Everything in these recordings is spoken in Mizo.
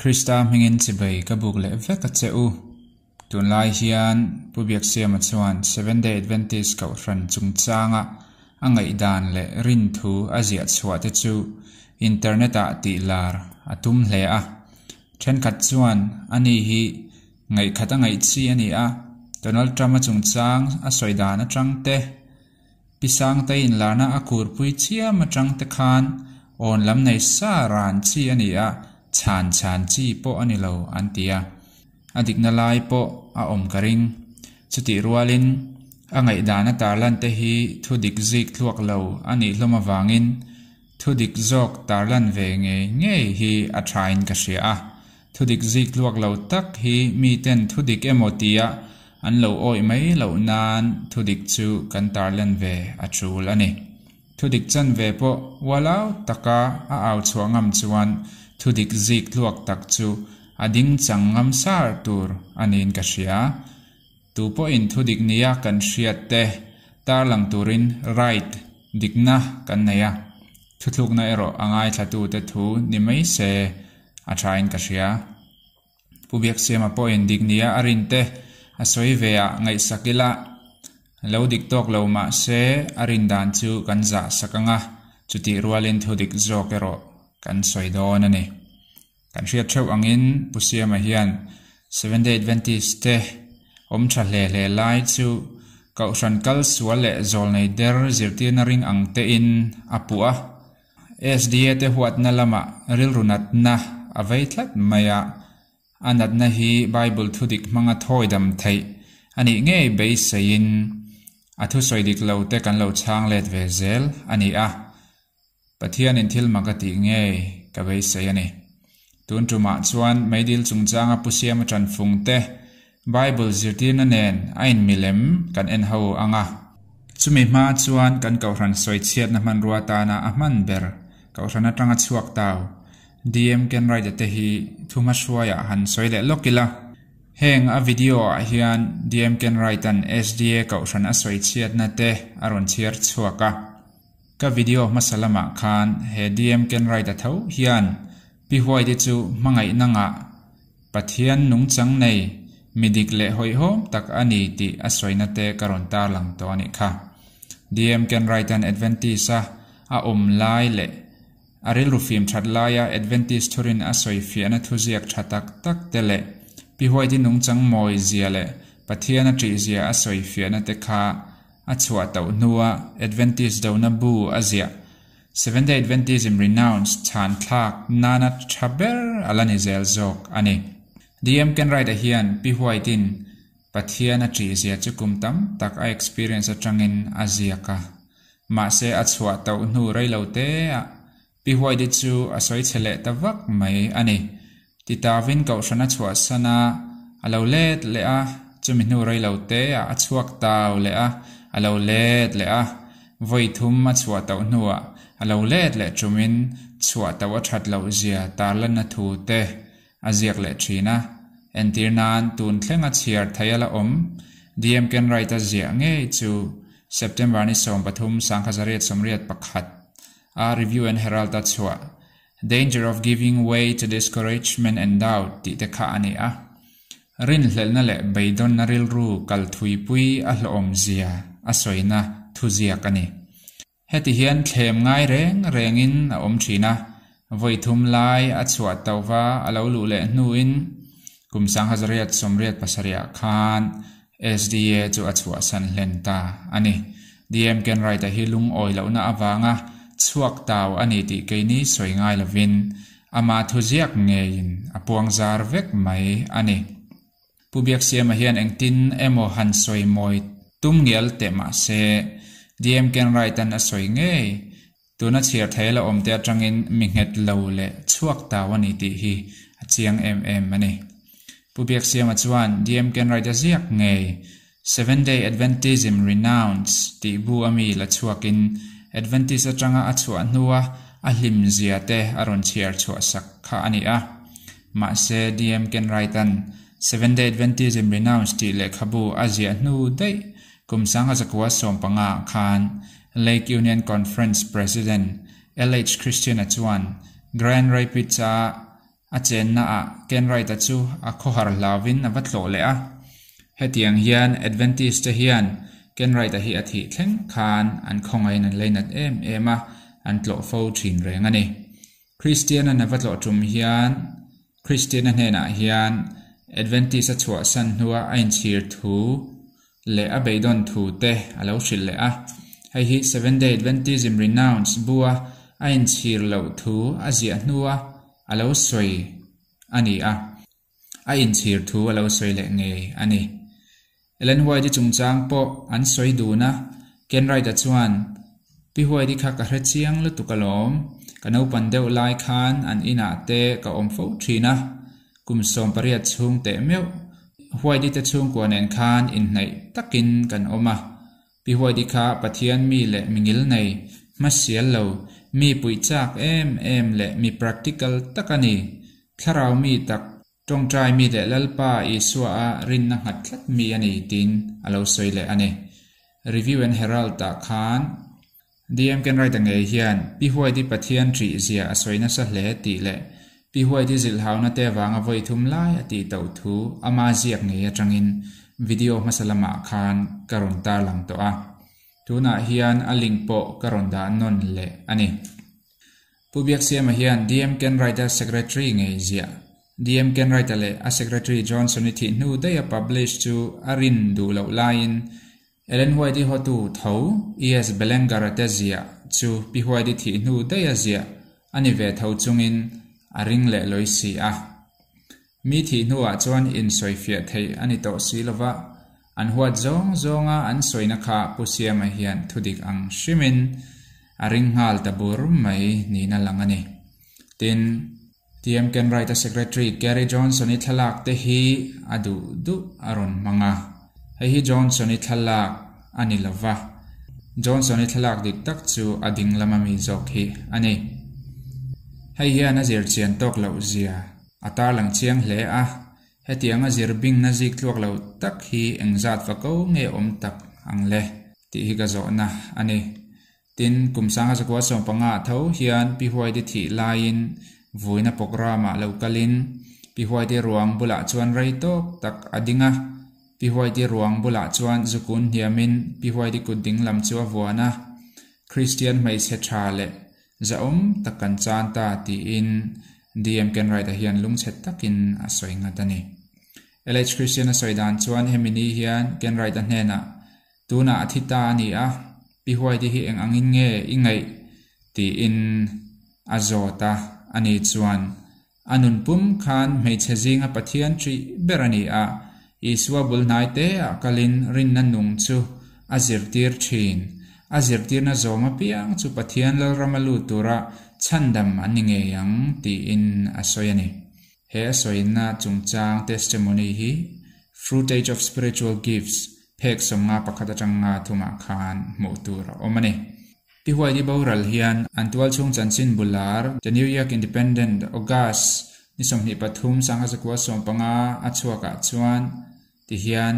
Krista hmingin chibai ka buk leh vek a che u. Tunlai hian Pu Biaksiama chuan Seventh-day Adventist Kohhran chungchanga a ngaihdan leh rinthu a ziah chhuah te chu internet-ah tih lar a tum hle a. Thenkhat chuan ani hi ngaihkhat a ngaih chi a ni a, Donald Trump-a chungchang a sawi dan atang te, Pi Sangtei inlarna a kurpui chiam atang te khan awn lam nei sa ran chi a ni a, chhan chhan chi pawh a ni lo an ti a. A dikna lai pawh a awm ka ring. Chutih rualin a ngaihdan a tarlan te hi thu dik zik thluak lo a nih hlawm avangin thu dik zawk tarlan ve ngei ngei hi a thain ka hria a. Thu dik zik thluak lo tak hi miten thu dik emaw tia an lo awih mai loh nan thu dik chu kan tarlan ve a tul a ni. Thu dik chanve pawh ualau taka a au chhuah ngam chuan thu dik zik thluak tak chu a ding chang ngam sar tur a niin ka hria. Tu pawhin thu dik nia kan hriat te tarlang turin right, dikna, kan nei a. Thuthlukna erawh a ngaithlatute thu ni mai se a thain ka hria. Pu Biaksiama pawhin dik nia a rin te a sawi ve ah ngaihsak ila, lo dik tawk lo mah se a rin dan chu kan zah sak ang a, chutih rualin thu dik zawk erawh kan sawi dawn a ni. Kan hriat theuh angin Pu Siama hian Seventh-day Adventist te awm tha hle hle lai chu Kohhran kal sual leh zawlnei der zirtirna ring ang tein a puh a. SDA te huatna lamah rilru natna a vei tlat mai a, a natna hi Bible thudik hmanga thawi dam theih a nih ngei beiseiin a thusawi dik lo te kan lo chhang let ve zel a ni a, Pathianin thil mak a tih ngei ka beisei a ni. Tun tumah chuan meidil chungchanga Pu Siama Tanfung te Bible zirtirna nen a inmilem kan en ho ang a. Chumi hma chuan kan Kohhran sawichhiatna hmanrua tana a hman ber Kohhran atanga chhuak tau DM Kenwright-a te hi thu hmahruaiah han sawi leh lawk ila. Heng a video ah hian DM Kenwright-a'n SDA Kohhran a sawichhiatna te a rawn chhiar chhuak a. Ka video hmasa lamah khan he DM Kenwright-a tho hian Pi Huaite chu hmangaihna ngah Pathian nungchang nei, mi dik leh hawihhawm tak a ni tih a sawina te ka rawn tarlang tawh a nih kha. DM Kenwright-a'n Adventist-a a awm lai leh a rilru fim that laia Adventist thurin a sawi fiahna thuziak tha tak tak te leh Pi Huaiti nungchang mawi zia leh Pathian a ṭih zia a sawi fiahna te kha a chhuah tauh hnua Adventist dona bu a ziah Seventh-day Adventism Renounced chhan thlak nana tha ber a la ni zel zawk a ni. DM Kenwright-a hian Pi White-in Pathian a ṭih zia chu kum tam tak a experience atangin a ziak a. Mahse a chhuah tauh hnu rei lo te ah Pi White-i chu a sawi chhe leh ta vak mai a ni. Titavin kohhran a chhuahsan a, a lo let leh a, chumi hnu rei lo te ah a chhuak tau leh a, a lo let leh a, vawi thum a chhuah tauh hnuah a lo let leh tumin chhuah tauh a that loh zia tarlanna thu te a ziak leh thin a. Entir nan tun thlenga chhiar thei a la awm, DM Kenwright-a ziah ngei chu September ni 13 1981 a Review and Herald-a chhuah Danger of giving way to discouragement and doubt tih te kha a ni a. Rinhlelhna leh beidawnna rilru kal thuipui a hlawhawm zia a sawina thuziak a ni. Heti hian thlem ngai reng rengin a awm thin a, vawi thum lai a chhuah tauva a lo luh leh hnuin kum 1987 ah khan SDA chu a chhuahsan hlen ta a ni. DM Kenwright-a hi lungawi lohna avanga chhuak tau a ni tih keini sawi ngai lovin ama thuziak ngeiin a puang zar vek mai a ni. Pu Biaksiama hian engtin emaw han sawi mawi tum ngial teh mah se, DM Kenwright-a'n a sawi ngei Tuna chhiar thei la awmte atangin mi nghet lo leh chhuak tau a ni tih hi a chiang em em a ni. Pu Biaksiama chuan DM Kenwright a ziak ngei Seventh-day Adventism Renounced tih bu a mi la chhuakin Adventist atanga a chhuah hnua a hlim zia te a rawn chhiar chhuah sak kha a ni a. Mahse DM Kenwright-a'n Seventh-day Adventism Renounced tih lehkhabu a ziah hnu daih Kum 1915 khan Lake Union Conference President LH. Christian-a chuan Grand Rapids-a A chennaah Kenwright-a chu a khawhar hlauvin a va tlawh leh a. Hetiang hian Adventist te hian Kenwright-a hi a thih thleng khan an khawngaihin an leinat em em a, an tlawh fo thin reng a ni. Kristianan a va tlawh tum hian Kristiana hnenah hian Adventist a chhuahsan hnua a inchhir thu leh a beidawn thu te a lo hrilh leh a. Hei hi Seventh-day Adventism Renounced bua a inchhir loh thu a ziah hnua a lo sawi a ni a. A inchhir thu a lo sawi leh ngei a ni. Ellen White-i chungchang pawh an sawi dun a, Ken Wright-a chuan, Pi White-i kha ka hre chiang lutuk alawm, ka naupan deuh lai khan an inah te ka awm fo thin a, kum 18 chhung teh meuh White-i te chhungkua nen khan inhnaih takin kan awm a. Pi White-i kha Pathian mi leh mi ngil nei, hmasial lo, mi puih chak em em leh mi practical tak a ni. Thlarau mi tak, tawngtai mi leh Lalpa Isua a rinna nghat tlat mi a ni tiin a lo sawi leh a ni. Review and Herald-ah khan DM Kenwright-a ngei hian Pi White-i Pathian ṭih zia a sawi nasa hle tih leh Pi White-i zilhhauna te avanga vawi thum lai a tih tauh thu ama ziak ngei aṭangin video hmasa lamah khan ka rawn tarlang tawh a. Tunah hian a link pawh ka rawn dah nawn leh a ni. Pu Biaksiama hian DM Kenwright-a secretary ngei ziah DM Kenwright-a leh a secretary Johnson-i thih hnu daiha publish chu a rin duh loh laiin Ellen White-i hotu tho E.S. Bellinger-a te ziah chu Pi White-i thih hnu daiha ziah a ni ve tho chungin a ring leh lawi si a. Mi thih hnuah chuan insawifiah theih a ni tawh si lova, an huat zawng zawnga an sawina kha Pu Siama hian thudik ang hrimin a ring nghal ta bur mai niin a lang a ni. Tin, TM Kenwright-a Secretary Gary Johnson-i thlalak te hi a duh duh a rawn hmang a. Hei hi Johnson-i thlalak a ni lova, Johnson-i thlalak dik tak chu a ding lama mi zawk hi a ni. Hei hian a zir chian tawk loh zia a tarlang chiang hle a, hetianga zir bingna zik tluak lo tak hi engzat va ko nge awm tak ang le tih hi ka zawhna a ni. Tin, kum 1915 ah tho hian Pi Huaiti thih laiin vuina programme-ah lo kalin Pi Huaiti ruang bulah chuan rei tawk tak a ding a. Pi Huaiti ruang bulah chuan zukun hniamin Pi Huaiti kut ding lam chu a vuan a, Kristian hmeichhe tha leh zahawm tak kan chan ta tiin DM Kenwright-a hian lungchhe takin a sawi ngat a ni. LH Christian a sawi dan chuan hemi ni hian Kenwright-a hnenah Tunah a thi ta a ni a, Pi Huaiti hi eng angin nge i ngaih? tiin a zawt a, ani chuan, A nun pum khan hmeichhe zinga Pathian ṭih ber a ni a, Isua bul hnai te ah kalin rinna nung chu a zirtir ṭhin. A zirtirna zawm apiang chu Pathian Lalrama lut tura chhandam an ni ngei ang, tiin a sawi a ni. He a sawina chungchang testimony hi Fruitage of Spiritual Gifts Phek 51 atanga thumah khan hmuh tur a awm a ni. Pi Huaidi boral hian an tualchhung chanchin bular The New York Independent August ni 23 1915 a chhuakah chuan ti hian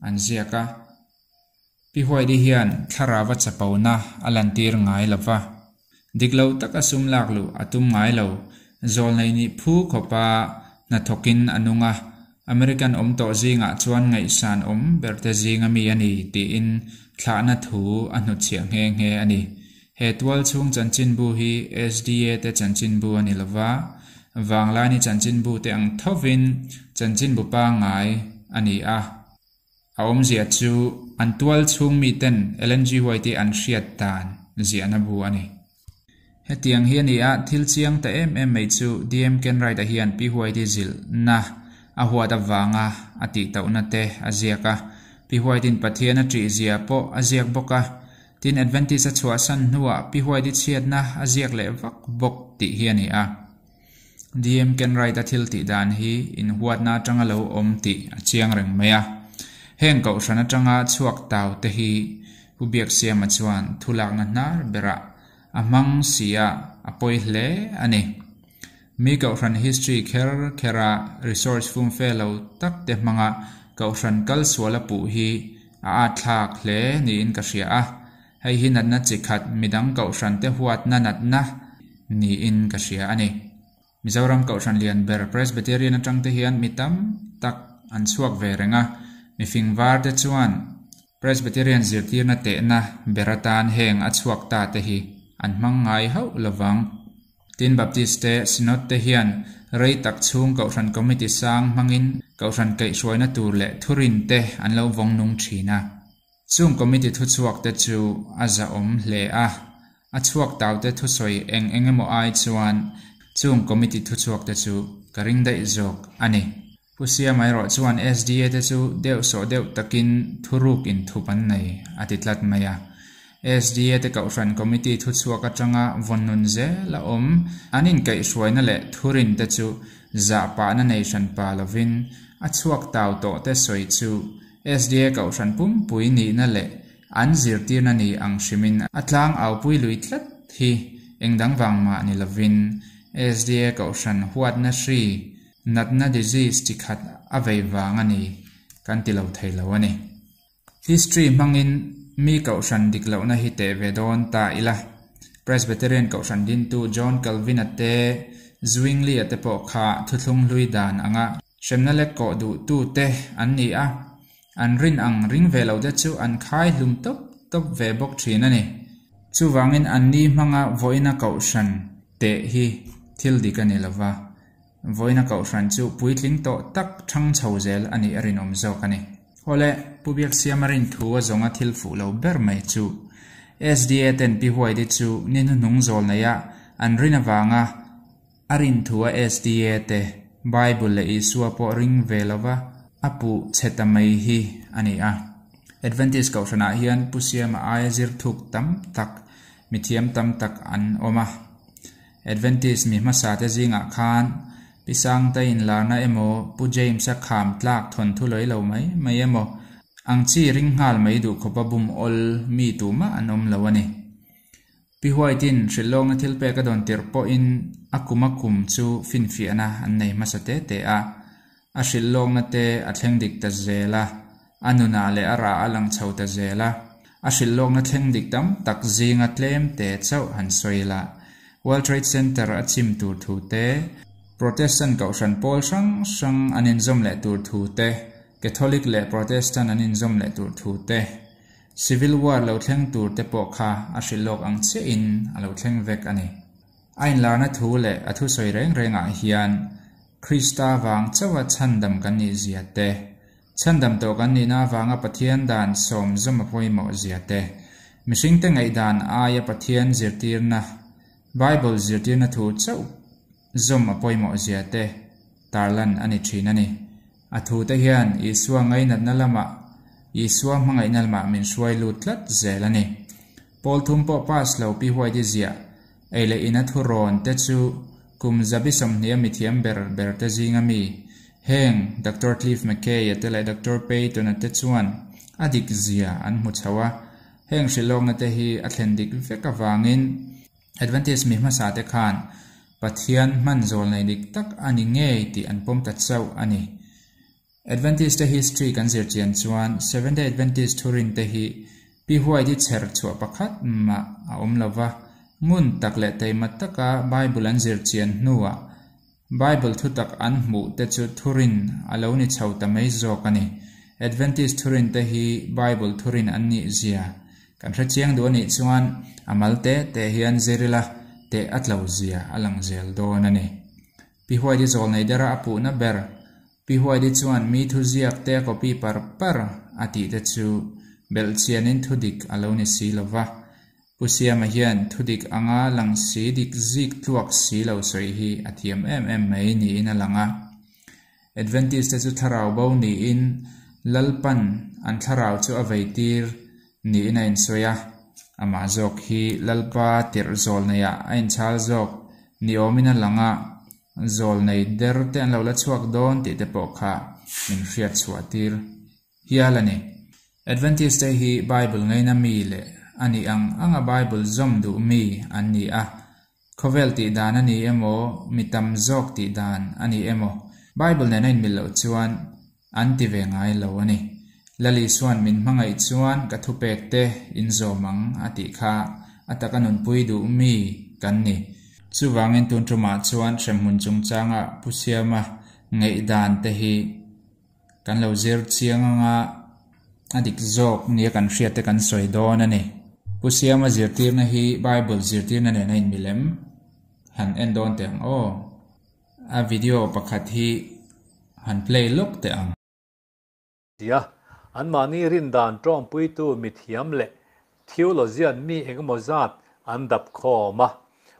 an ziak a, Pi Huaidi hian thlarau a chapona a lantir ngai lo va, dik lo taka sum lak luh a tum ngai lo. Zawlnei nih phu khawpa hnathawkin a nung a, American awm tawh zingah chuan ngaihsan awm berte zinga mi a ni tiin thlahna thu a hnutchhiah nghe nghe a ni. He tualchhung chanchinbu hi SDA te chanchinbu a ni lova, Vanglaini chanchinbu te ang thovin chanchinbu pangngai a ni a. A awmzia chu an tual chhung miten Ellen G. White-i an hriat dan ziahna bu a ni. Hetiang hi a ni a, thil chiang ta em em mai chu DM Kenwright-a hian Pi White-i zilhna a huat avanga a tihtauhna te a ziak a, Pi White-in Pathian a ṭihzia pawh a ziak bawk a, tin Adventist a chhuahsan hnuah Pi White-i chhiatna a ziak leh vak bawk tih hi a ni a. DM Kenwright-a thil tih dan hi inhuatna atanga lo awm tih a chiang reng mai a. Heng kohhran atanga chhuak tau te hi Pu Biaksiama chuan thulakna hnar berah a hmang si a, a pawi hle a ni. Mi kohhran history kher khera resource fumfe lo tak te hmanga kohhran kal sual a puh hi a atthlak hle niin ka hria a. Hei hi natna chi khat midang kohhran te huatna natna niin ka hria a ni. Mizoram Kohhran lian ber Presbyterian atang te hian mi tam tak an chhuak ve reng a, mifing var te chuan Presbyterian zirtirna tehna ber atan heng a chhuak ta te hi an hmang ngai hauh lovang. Tin Baptist te Synod te hian rei tak chhung Kohhran Committee sang hmangin Kohhran kaihhruaina tur leh thurin te an lo vawng nung thin a. Chung Committee thuchhuak te chu a zahawm hle a, a chhuak tau te thusawi eng eng emaw ai chuan chung Committee thuchhuak te chu ka ring daih zawk a ni. Pu Siama erawh chuan SDA te chu deuh sawh deuh takin thuruk inthup an nei a ti tlat mai a. SDA te Kohhran Committee thuchhuak atanga vawn nun zel a awm. An inkaihhruaina leh thurin te chu zahpahna nei hranpa lovin a chhuak tau tawh te sawi chu SDA Kohhran pumpui nihna leh an zirtirna ni ang hrimin a tlang aupui lui tlat hi engdang vang mah ni lovin SDA Kohhran huatna hri Natna disease chi khat a vei vang a ni kan ti lo thei lo a ni. History hmangin mi kohhran dik lohna hi teh ve dawn ta ila. Presbyterian kohhran dintu John Calvin-a te, Zwingli-a te pawh kha thuthlung hlui dan anga hremna lek kawh duhtu te an ni a, an rin ang ring ve lo te chu an khai hlum tawp tawp ve bawk thin a ni. Chuvangin anni hmanga vawiina kohhran teh hi thil dik a ni lova. Vawiina Kohhran chu puitling tawh tak thang chho zel a nih a rinawm zawk a ni. Awle, Pu Biaksiama rin thu a zawnga thil fuh lo ber mai chu SDA ten Pi Huaidi chu ni hnuhnung zawl neia an rin avanga a rin thu a SDA te Bible leh Isua pawh ring ve lova a puh chhe ta mai hi a ni a. Adventist Kohhranah hian Pu Siama aia zir thuk tam tak, mithiam tam tak an awm a. Adventist mi hmasa te zingah khan Pi Sangta inlarna emaw Pu James-a kham tlak thawnthu lawih lo mai mai emaw ang chi ring nghal mai duh khawpa bum awl mi tumah an awm lo a ni. Pi White-in hrilhlawkna thil pek a dawn tirh pawhin a kum a kum chu finfiahna an nei hmasa te te a, a hrilhlawkna te a thleng dik ta zel a, a nunah leh a rah a lang chho ta zel a, a hrilhlawkna thleng dik tam tak zinga tlem te chauh han sawi la. World Trade Center a chim tur thu te, Protestant kohhran pawl hrang hrang an inzawm leh tur thu te, Catholic leh Protestant an inzawm leh tur thu te, Civil War lo thleng tur te pawh kha a hrilhlawk ang chiahin a lo thleng vek a ni. A inlarna thu leh a thusawi reng rengah hian Krista vang chauha chhandam kan nih zia te, chhandam tawh kan nihna avanga Pathian dan sawmzawm a pawimawh zia te, mihringte ngaihdan aia Pathian zirtirna, Bible zirtirna thu chauh zawm a pawimawh zia te tarlan a ni thin a ni. A thute hian Isua ngainatna lamah, Isua hmangaihna lamah min hruai lut tlat zel a ni. Pawl thum pawh pass lo Pi Huaidi ziah ei leh ina thurawn te chu kum zabi 20 a mithiam ber ber te zinga mi heng Doctor Cliff McKay a te leh Doctor Payton a te chuan a dik zia an hmu chho a, heng hrilhlawkna te hi a thlen dik vek avangin Adventist mi hmasa te khan Pathian hman zawl nei dik tak a ni ngei tih an pawm ta chauh a ni. Adventist te history kan zir chian chuan Seventh Day Adventist thurin te hi Pi Huaidi chher chhuah pakhat mah a awm lo va, ngun tak leh taima taka Bible an zir chian hnuah Bible thutak an hmuh te chu thurin a lo ni chho ta mai zawk a ni. Adventist thurin te hi Bible thurin an nih zia kan hre chiang duh a nih chuan a mal te te hian zir ila teh a tlo zia a lang zel dawn a ni. Pi Huaidi zawl nei dera a puhna ber Pi Huaidi chuan mi thuziak te a copy par par a tih te chu belhchianin thudik a lo ni si lo va. Pu Siama hian thudik anga lang si dik zik tluak si lo sawi hi a thiam em em mai niin a lang a. Adventist te chu thlarau bo niin Lalpan an thlarau chu a veitir niin a insawi a, amah zawk hi Lalpa tirh zawl neiah a inchhal zawk ni awmin a lang a, zawl nei der te an lo la chhuak dawn tih te pawh kha min hriat chhuah tir hial a ni. Adventist te hi Bible ngaina mi leh a nih ang anga Bible zawm duh mi an ni a, khawvel tih dan a ni emaw, mi tam zawk tih dan a ni emaw, Bible nena inmil loh chuan an ti ve ngai lo a ni. Lal Isua'n min hmangaih chuan ka thupek te in zawm ang a tih kha a taka nunpui duh mi kan ni. Chuvangin tun tumah chuan hremhmun chungchanga Pu Siama ngaihdan te hi kan lo zir chiang anga a dik zawk nia kan hriat te kan sawi dawn a ni. Pu Siama zirtirna hi Bible zirtirna nen a inmilem han en dawn teh ang aw. A video pakhat hi han play lawk teh ang. Tia, anmahni rindan tawngpuitu mithiam leh theologian mi engemaw zat an dap khawm a.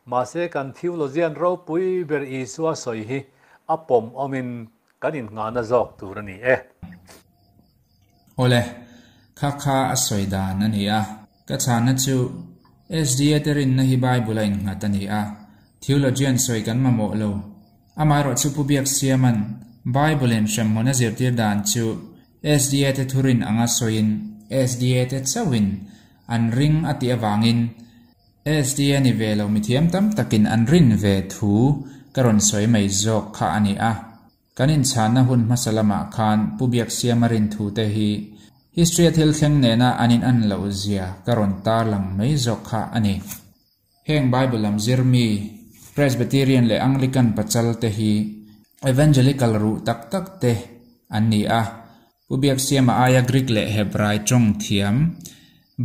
Mahse kan theologian ropui ber Isua sawi hi a pawm awmin kan innghahna zawk tur a ni e. Awle, kha kha a sawi dan a ni a. Ka chhanna chu SDA te rinna hi Bible a innghat a ni a, theologian sawi kan mamawh lo. Amaherawhchu Pu Biaksiama'n Bible-in hremhmun a zirtir dan chu SDA te thurin anga sawiin SDA te chauhin an ring a tih avangin SDA ni ve lo mithiam tam takin an rin ve thu ka rawn sawi mai zawk kha a ni a. Kan inchhanna hun hmasa lamah khan Pu Biaksiama rin thu te hi History-a thil thleng nena an in an loh zia ka rawn tarlang mai zawk kha a ni. Heng Bible lam zir mi, Presbyterian leh Anglican pachal te hi Evangelical ruh tak tak te an ni a. Pu Biaksiama aia Greek leh Hebrai tawng thiam,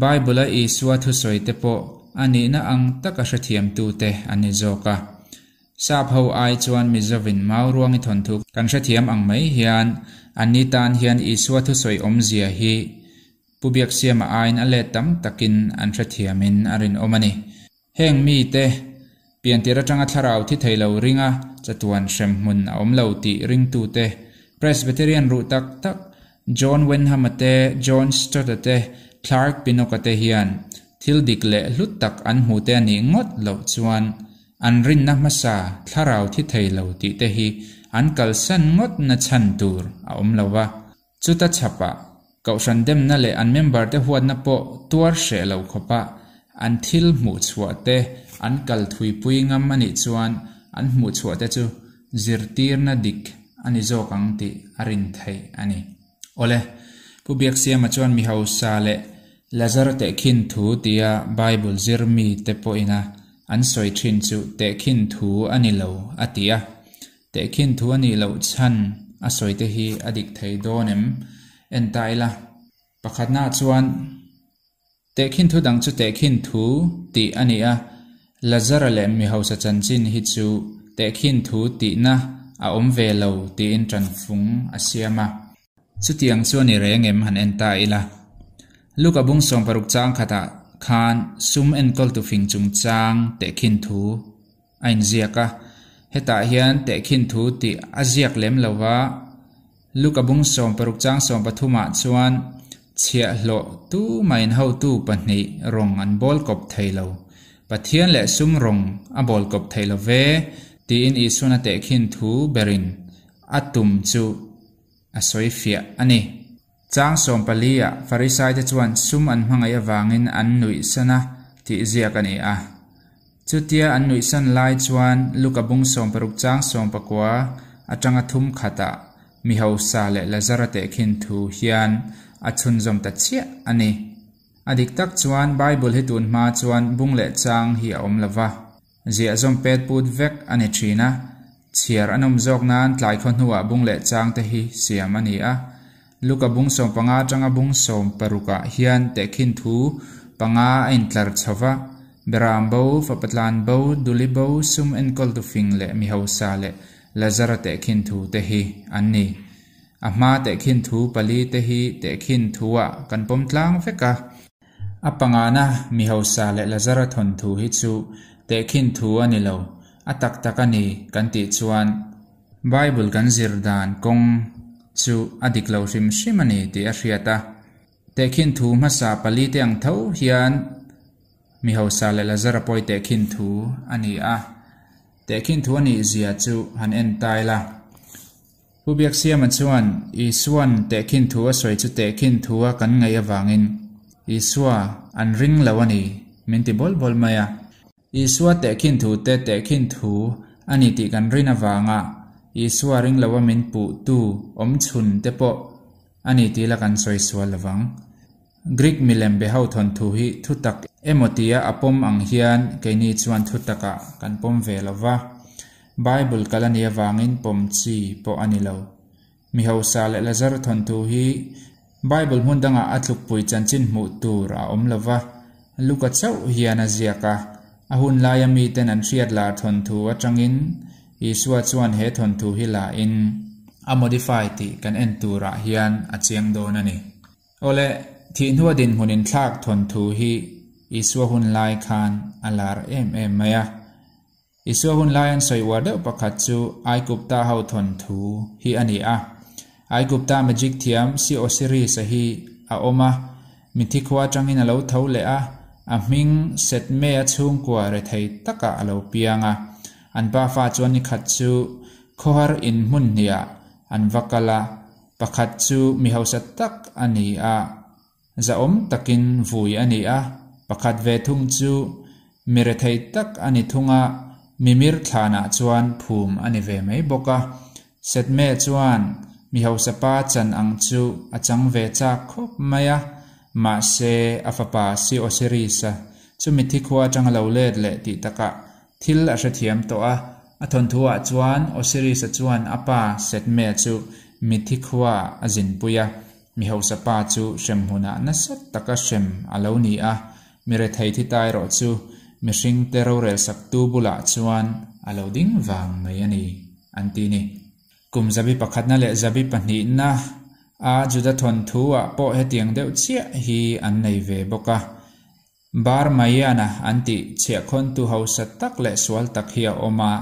Bible-a Isua thusawi te pawh a nihna ang taka hrethiamtu te an ni zawk a. Sap ho ai chuan Mizovin Mauruangi thawnthu kan hrethiam ang mai hian anni tan hian Isua thusawi awmzia hi Pu Biaksiama aiin a let tam takin an hrethiamin a rinawm a ni. Heng mite, piantir atanga thlarau thi thei lo ringa chatuan hremhmun a awm lo tih ringtute, Presbyterian ruh tak tak John Wenham-a te, John Stott-a te, Clark Pinnock-a te hian thil dik leh hlu tak an hmu te a nih ngawt loh chuan an rinna hmasa thlarau thi thei lo tih te hi an kalsan ngawt na chhan tur a awm lo va. Chuta chhapah, Kohhran demna leh an member te huatna pawh tuar hreh lo khawpa an thil hmuh chhuah te an kal thuipui ngam a nih chuan an hmuh chhuah te chu zirtirna dik a ni zawk ang tih a rin theih a ni. Awle, Pu Biaksiama chuan mi hausa leh Lazar tehkhin thu tia Bible zir mi te pawhina an sawi thin chu tehkhin thu a ni lo a ti a. Tehkhin thu a nih loh chhan a sawi te hi a dik thei dawn em? En ta ila. Pakhatna chuan, Tehkhin thu dang chu tehkhin thu tih a ni a, Lazara leh mi hausa chanchin hi chu tehkhin thu tihna a awm ve lo tiin tanfung a siam a. Chutiang chu a ni reng em han en ta ila. Luka bung 60 chang khatah khan sum enkawltu fing chungchang tehkhin thu a inziak a, hetah hian tehkhin thu tih a ziak lem lo va, Luka bung 60 chang 13 ah chuan chhiahhlawh tumahin hotu pahnih rawng an bawl kawp thei lo, Pathian leh sum rawng a bawl kawp thei lo ve tiin Isuan a tehkhin thu berin a tum chu a sawi fiah a ni. Chang 14 ah Farisaite chuan sum an hmangaih avangin an nuihsan a tih ziak a ni a. Chutia an nuihsan lai chuan Luka bung 60 chang 19 atanga thum khatah mi hausa leh Lazara tehkhin thu hian a chhunzawm ta chiah a ni. A dik tak chuan Bible hi tun hma chuan bung leh chang hi a awm lova. Ziah zawm pet put vek a ni thin a, chhiar a nawm zawk nan tlai khaw hnuah bung leh chang te hi siam a ni a. Luka bung 15 atanga bung 60 ah hian tehkhin thu panga a intlar chho va, Beram bo, fapatlan bo, duli bo, sum enkawltu fing leh mi hausa leh Lazara tehkhin thu te hi an ni. A hma tehkhin thu pali te hi tehkhin thu-ah kan pawm tlang vek a. A pangana mi hausa leh Lazara thawnthu hi chu tehkhin thu a ni lo, a tak tak a ni kan tih chuan Bible kan zir dan kawng chu a dik lo hrim hrim a ni tih a hriat a. Tehkhin thu hmasa pali te ang tho hian mi hausa leh Lazara pawi tehkhin thu a ni a. Tehkhin thu a nih zia chu han en ta ila. Pu Biaksiama chuan Isua'n tehkhin thu a sawi chu tehkhin thu a kan ngaih avangin Isua an ring lo a ni min ti bawl bawl mai a. Isua tehkhin thu te tehkhin thu a ni tih kan rin avanga Isua ring lo a min puh tu awm chhun te pawh a ni tih la kan sawi sual lovang. Greek milem be ho thawnthu hi thutak emaw tia a pawm ang hian keini chuan thutakah kan pawm ve lo va, Bible kal a nih avangin pawm chi pawh a ni lo. Mi hausa leh Lazar thawnthu hi Bible hmun dangah a tlukpui chanchin hmuh tur a awm lo va, Luka chauh hian a ziak a. A hun laia miten an hriat lar thawnthu atangin Isua chuan he thawnthu hi la in a modify tih kan en turah hian a chiang dawn a ni. Awle, thih hnua dinhmun inthlak thawnthu hi Isua hun lai khan a lar em em mai a. Isua hun lai an sawi uar deuh pakhat chu Aigupta ho thawnthu hi a ni a. Aigupta magic thiam Si Osiris-a hi a awm a, mitthi khua atangin a lo tho leh a, a hming Setmea chhungkua rethei takah a lo piang a. An pafa chuan nikhat chu khawhar in hmun hniah an va kal a, pakhat chu mi hausa tak a ni a, Zahawm takin vui a ni a, pakhat ve thung chu mi rethei tak a ni thung a, mimir thlanah chuan phum a ni ve mai bawk a. Setme chuan mi hausa pa chan ang chu a chang ve chak khawp mai a, mahse a fapa Si Osiris-a chu mitthi khua atanga lo let leh tih takah thil a hrethiam tawh a. A thawnthuah chuan Osiris-a chuan a pa Setme chu mitthi khuaah a zinpui a. Mi hausa pa chu hrem hmunah nasa taka hrem a lo ni a, mi rethei thi ta erawh chu mihringte rorel saktu bulah chuan a lo ding vang mai a ni, an ti ni. Kum zabi pakhatna leh zabi pahnihna a Juda thawnthu-ah pawh hetiang deuh chiah hi an nei ve bawk a. Bar Maiana an tih chhiahkhawntu hausa tak leh sual tak hi a awm a,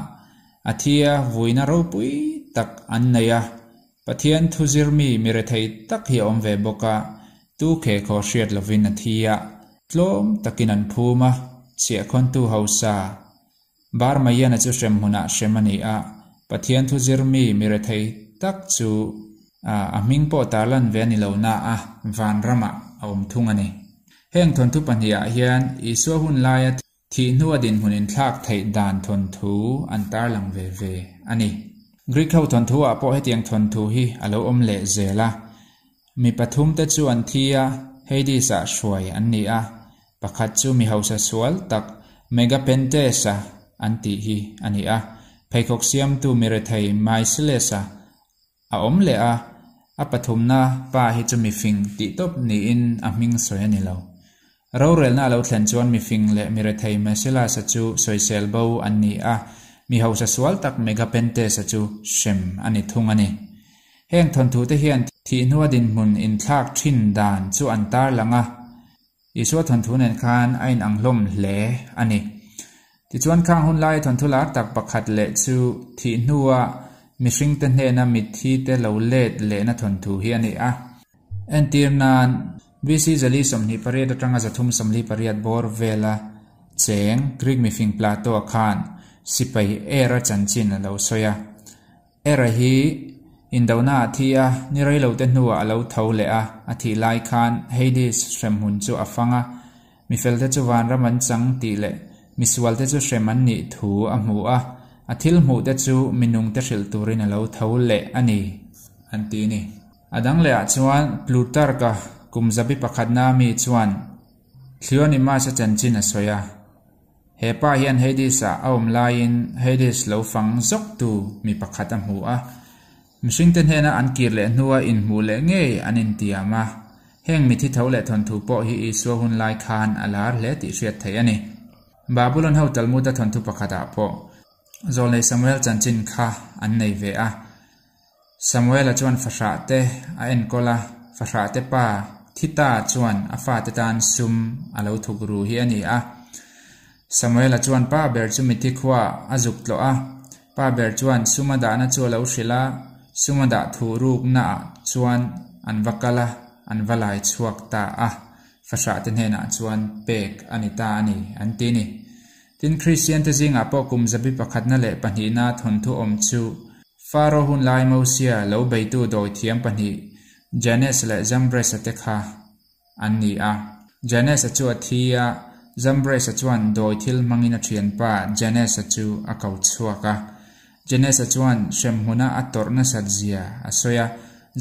a thi a vuina ropui tak an nei a, Pathian thu zirmi mi rethei tak hi a awm ve bawk a, tu khe khaw hriat lovin a thi a, tlawm takin an phum a, chhiahkhawntu hausa Bar Maiana chu hrem hmunah hrem a ni a, Pathian thu zirmi mi rethei tak chu a hming pawh tarlan ve a ni lo na a, vanramah a awm thung a ni. Heng thawnthu pahnihah hian Isua hun laia thih hnua dinhmun inthlak theih dan thawnthu an tarlang ve ve a ni. Greek ho thawnthu-ah pawh hetiang thawnthu hi a lo awm leh zel a. Mi pathumte chu an thi a, Hades-ah hruai an ni a, pakhat chu mi hausa sual tak Megapentes-a an tih hi a ni a, pheikhawk siamtu mi rethei Myceles-a a awm leh a, a pathumna pa hi chu mifing tih tawp niin a hming sawi a ni lo. Rorelna a lo thlen chuan mifing leh mi rethei Mesilas-a chu sawisel bo an ni a, mi hausa sual tak Megapentes-a chu hrem a ni thung a ni. Heng thawnthute hian thih hnua dinhmun inthlak thin dan chu an tarlang a, Isua thawnthu nen khan a inang hlawm hle a ni. Tichuan khang hun laia thawnthu lar tak pakhat leh chu thih hnua mihringte hnena mitthi te lo let lehna thawnthu hi a ni a. Entir nan, BC 428 atanga 378 bawr vela cheng Greek mifing Plato-a khan sipai era chanchin a lo sawi a. Era hi indona a thi a, ni reilote hnuah a lo tho leh a, a thih lai khan Hades hremhmun chu a fang a, mifelte chu vanram an chang tih leh misualte chu hrem an nih thu a hmu a, a thil hmuhte chu minungte hrilh turin a lo tho leh a ni, an ti ni. A dang lehah chuan Plutarch-a kum zabi pakhatna mi chuan Cleonymus-a chanchin a sawi a. He pa hian Hades-ah a awm laiin Hades lo fang zawktu mi pakhat a hmu a. Mihringte hnena an kir leh hnua inhmuh leh ngei an intiam a. Heng mithi tho leh thawnthu pawh hi Isua hun lai khan a lar hle tih hriat theih a ni. Babulon ho Talmud-a thawnthu pakhatah pawh Zawlnei Samuel chanchin kha an nei ve a. Samuela chuan fahrah te a enkawl a, fahrah te pa Thita chuan a fate tan sum a lo thuk ru hi a ni a. Samuela chuan pa ber chu mithi khuaah a zuk tlawh a, pa ber chuan sum a dahna chu a lo hrilh a, sum a dah thuh ruknaah chuan an va kal a, an va lai chhuak ta a, fahrah te hnenah chuan pek a ni ta a ni, an ti ni. Tin, Kristiante zingah pawh kum zabi pakhatna leh pahnihna thawnthu awm chu Faro hun lai Mosia lo beitu dawithiam pahnih Janes leh Jambres-a te kha an ni a. Janes-a chu a thi a, Jambres-a chuan dawi thil hmangin a thianpa Janes-a chu a ko chhuak a. Janes-a chuan hremhmuna a tawrh nasat zia a sawi a,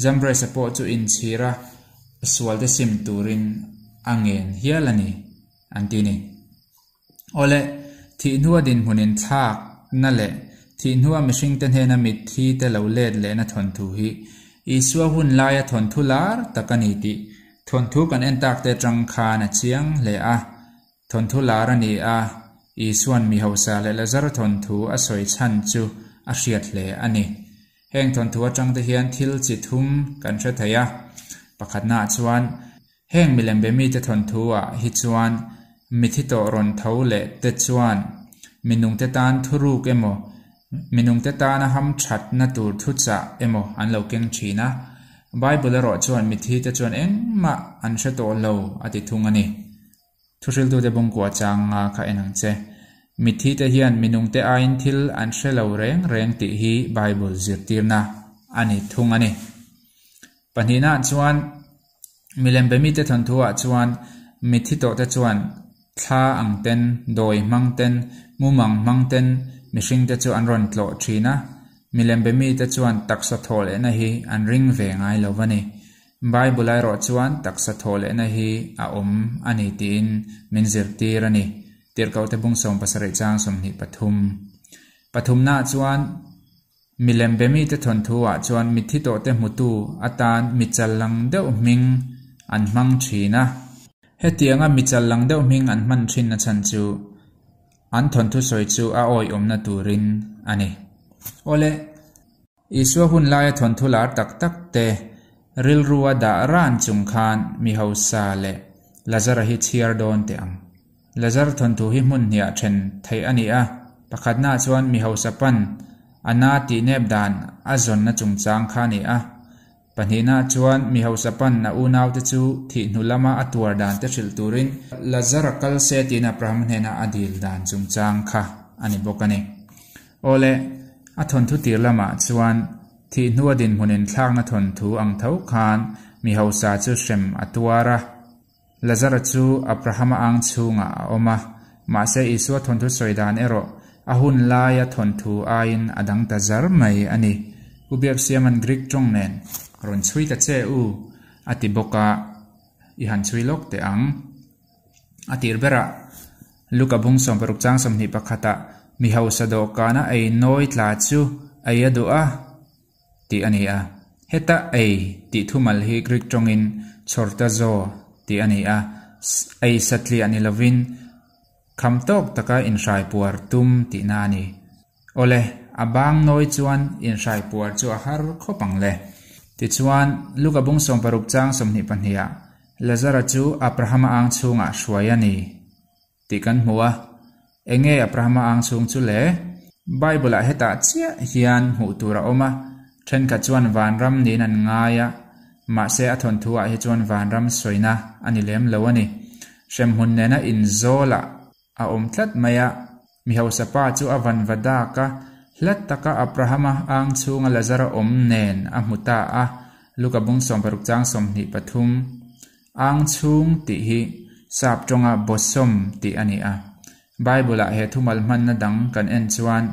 Jambres-a pawh chu inchhir a, sualte sim turin a ngen hial a ni. an ti ni. Awle, thih hnua dinhmun inthlakna leh thih hnua mihringte hnena mitthi te lo let lehna thawnthu hi Isua hun laia thawnthu lar tak a ni tih thawnthu kan en tak te atang khan a chiang hle a. Thawnthu lar a ni a, Isua'n mi hausa leh Lazara thawnthu a sawi chhan chu a hriat hle a ni. Heng thawnthu atang te hian thil chi thum kan hre thei a, pakhatnaah chuan heng milem be mite thawnthu ah hi chuan mithi tawh rawn tho leh te chuan minungte tan thuruk emaw, minungte tana hamthatna tur thuchah emaw an lo keng thin a. Bible erawh chuan mithi te chuan engmah an hre tawh lo a ti thung a ni. Thuhriltute bungkua chang nga kha en ang che. Mitthite hian minungte aiin thil an hre lo reng reng tih hi Bible zirtirna a ni thung a ni. Pahnihnaah chuan milem be mite thawnthuah chuan mitthi tawhte chuan thla ang ten, dawi hmang ten, mumang hmang ten mihringte chu an rawn tlawh thin a, milem be mite chuan taksa thawh lehna hi an ring ve ngai lo va ni. Bible erawh chuan taksa thawh lehna hi a awm a ni tiin min zirtir a ni. Tirhkohte bung 77 chang 23. Pathumnaah chuan milem be mite thawnthu-ah chuan mitthi tawhte hmutu atan mi challang deuh hming an hmang thin a. Hetianga mi challang deuh hming an hman thinna chhan chu an thawnthu sawi chu a awihawmna turin a ni. Awle. Isua hun laia thawnthu lar tak tak te rilrua dah ran chung khan mi hausa leh Lazara hi chhiar dawn teh ang. Lazar thawnthu hi hmun hniah then theih a ni a, pakhatnaah chuan mi hausa pan a na tih nep dan a zawnna chungchang kha a ni a, pahnihnaah chuan mi hausa pan a unaute chu thih hnu lama a tuar dan te hrilh turin Lazara kal se tiin Abraham hnena a dil dan chungchang kha a ni bawk a ni. Awle, a thawnthu tir lamah chuan thih hnua dinhmun inthlakna thawnthu ang tho khan mi hausa chu hrem a tuar a. Lazara chu Abrahama ang chhungah a awm a, mahse Isua thawnthu sawi dan erawh a hun laia thawnthu aiin a dang ta zar mai a ni. Pu Biaksiama'n Greek tawng nen rawn chhui ta che u a ti bawk a, i han chhui lawk teh ang. A tir berah Luka bung 60 chang 21 ah mi hausa dawhkana ei nawi tla chu ei a duh a tih a ni a. Heta ei tih thumal hi Greek tawngin chhortazo tih a ni a, ei satliah ni lovin kham tawk taka inhraipuar tum tihna a ni. Awle, a bang nawi chuan inhraipuar chu a har khawp ang le. Tichuan, Luka bung 60 chang 22 ah Lazara chu Abrahama ang chhungah hruai a ni tih kan hmu a. Enge Abrahama ang chhung chu le? Bible-ah hetah chiah hian hmuh tur a awm a, thenkhat chuan vanram niin an ngai a, mahse a thawnthu-ah hi chuan vanram sawina a ni lem lo a ni. Hremhmun nena inzawlah a awm tlat mai a, mi hausa pa chu a vanva dak a, hlat taka Abrahama ang chhunga Lazara awm nen a hmu ta a, Luka bung 60 chang 23, Ang chhung tih hi sap tawnga bosom tih a ni a. Bible-ah he thumal hmanna dang kan en chuan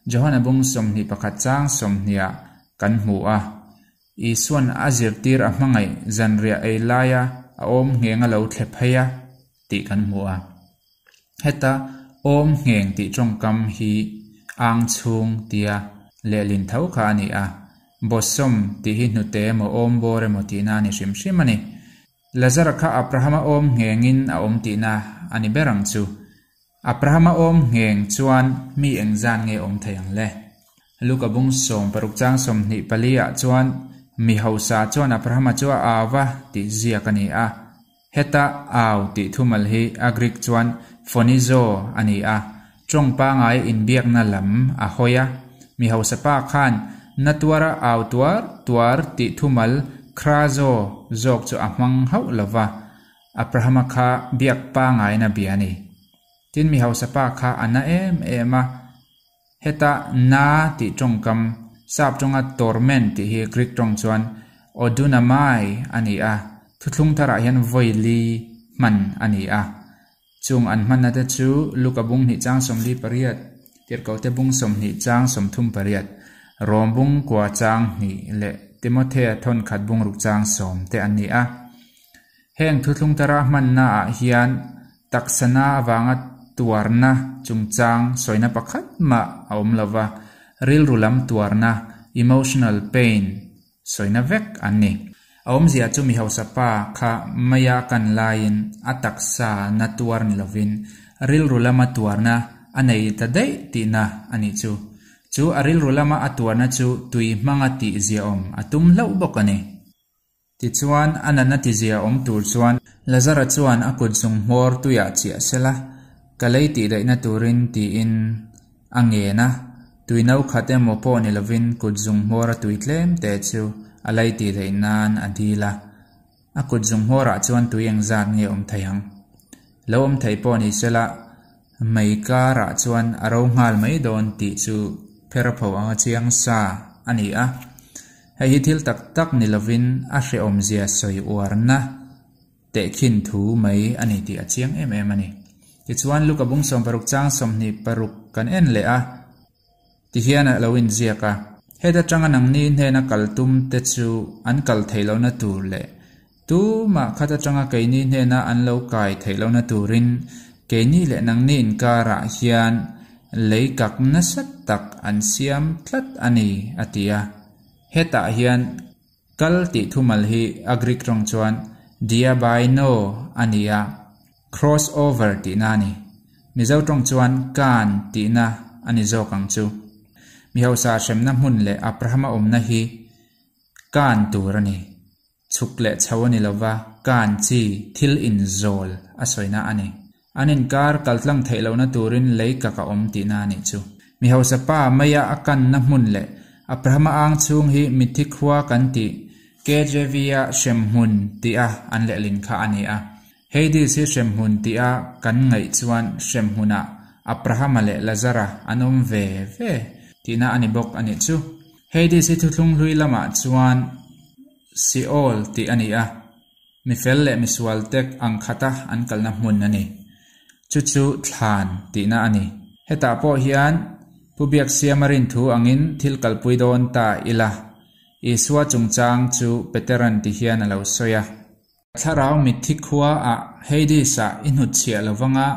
Johana bung 21 chang 20 ah kan hmu a. Isua'n a zirtir a hmangaih zanriah ei laia a awm ngheng a lo thle phei a tih kan hmu a. Heta awm ngheng tih tawngkam hi ang chhung tia lehlin tho kha a ni a, bosom tih hi hnute emaw awm bawr emaw tihna a ni hrim hrim a ni. Lazara kha Abrahama awm nghengin a awm tihna a ni ber ang chu. Abrahama awm ngheng chuan mi engzan nge awm thei ang le? Luka bung 60 chang 24 ah chuan mi hausa chuan Abrahama chu a au va tih ziak a ni a. Heta au tih thumal hi a Greek chuan phonizo a ni a, tawng pangai inbiakna lam a hawi a. Mi hausa pa khan na tuara au tuar tuar tih thumal khrazo zawk chu a hmang hauh lo va, Abrahama kha biak pangaina bia a ni. Tin mi hausa pa kha a na em em a, heta na tih tawngkam sap tawnga torment tih hi Greek tawng chuan odunamai a ni a, thuthlung tharah hian vawi li hman a ni a. Chung an hmanna te chu Luka bung 2 chang 48, Tirhkohte bung 20 chang 38, Rom bung kua chang 2 leh Timothea thawn khat bung ruk chang 10 te an ni a. Heng thuthlung thara hmanna ah hian Taksa na avanga tuarna chungchang sawina pakhat mah a awm lova, rilru lam tuarna, emotional pain, sawina vek an ni. A awmzia chu mi hausa pa kha maia kan laiin a taksa na tuar ni lovin rilru lama tuarna a nei ta daih tihna a nih chu. Chu a rilru lama a tuarna chu tui hmanga tih ziaawm a tum hlauh bawk a ni. Tichuan, a natna tizia awm tur chuan Lazara chuan a kut zung hmawr tuiah chiah sela, ka lei tih daihna turin tiin a ngen a. Tui no khat emaw pawh ni lovin kut zung hmawra tui tlem te chu a lei tih daih nan a dil a. A kut zung hmawrah chuan tui engzat nge awm thei ang? Lo awm thei pawh ni sela, mei karah chuan a ro nghal mai dawn tih chu pherpho anga chiang sa a ni a. Hei hi thil tak tak ni lovin a hrehawmzia sawi uarna tehkhin thu mai a ni tih a chiang em em a ni. Tichuan, Luka bung 16 chang 26 kan en leh a, tihian a lo inziak a, Heta tanga nangni hnena kal tum te chu an kal theih lohna tur leh tumah khat atanga keini hnena an lo kai theih lohna turin keini leh nangni inkarah hian lei kak nasa tak an siam tlat a ni, a ti a. Hetah hian kal tih thumal hi a Greek tawng chuan diabaino a ni a, cross over tihna a ni. Mizo tawng chuan kan tihna a ni zawk ang chu. Mi hausa hremna hmun leh Abrahama awmna hi kan tur a ni. Chhuk leh chho a ni lova, kan chi thil inzawl a sawina a ni. An inkar kaltlang theih lohna turin lei kak a awm tihna a nih chu. Mi hausa pa maia a kanna hmun leh Abrahama ang chhung hi mitthi khua kan tih KJV-a hremhmun tia an lehlin kha a ni a. Hades hi hremhmun tia kan ngaih chuan hremhmunah Abrahama leh Lazara an awm ve ve tihna a ni bawk a nih chu. Hades hi thuthlung hlui lamah chuan Seol tih a ni a, mi fel leh mi sual tek ang khata an kalna hmun a ni. Chu chu thlan tihna a ni. Hetah pawh hian Pu Biaksiama rinthu angin thil kalpui dawn ta ila, Isua chungchang chu Petera'n ti hian a lo sawi a. Thlarau mitthi khua ah Hades ah i hnutchhiah lovang a,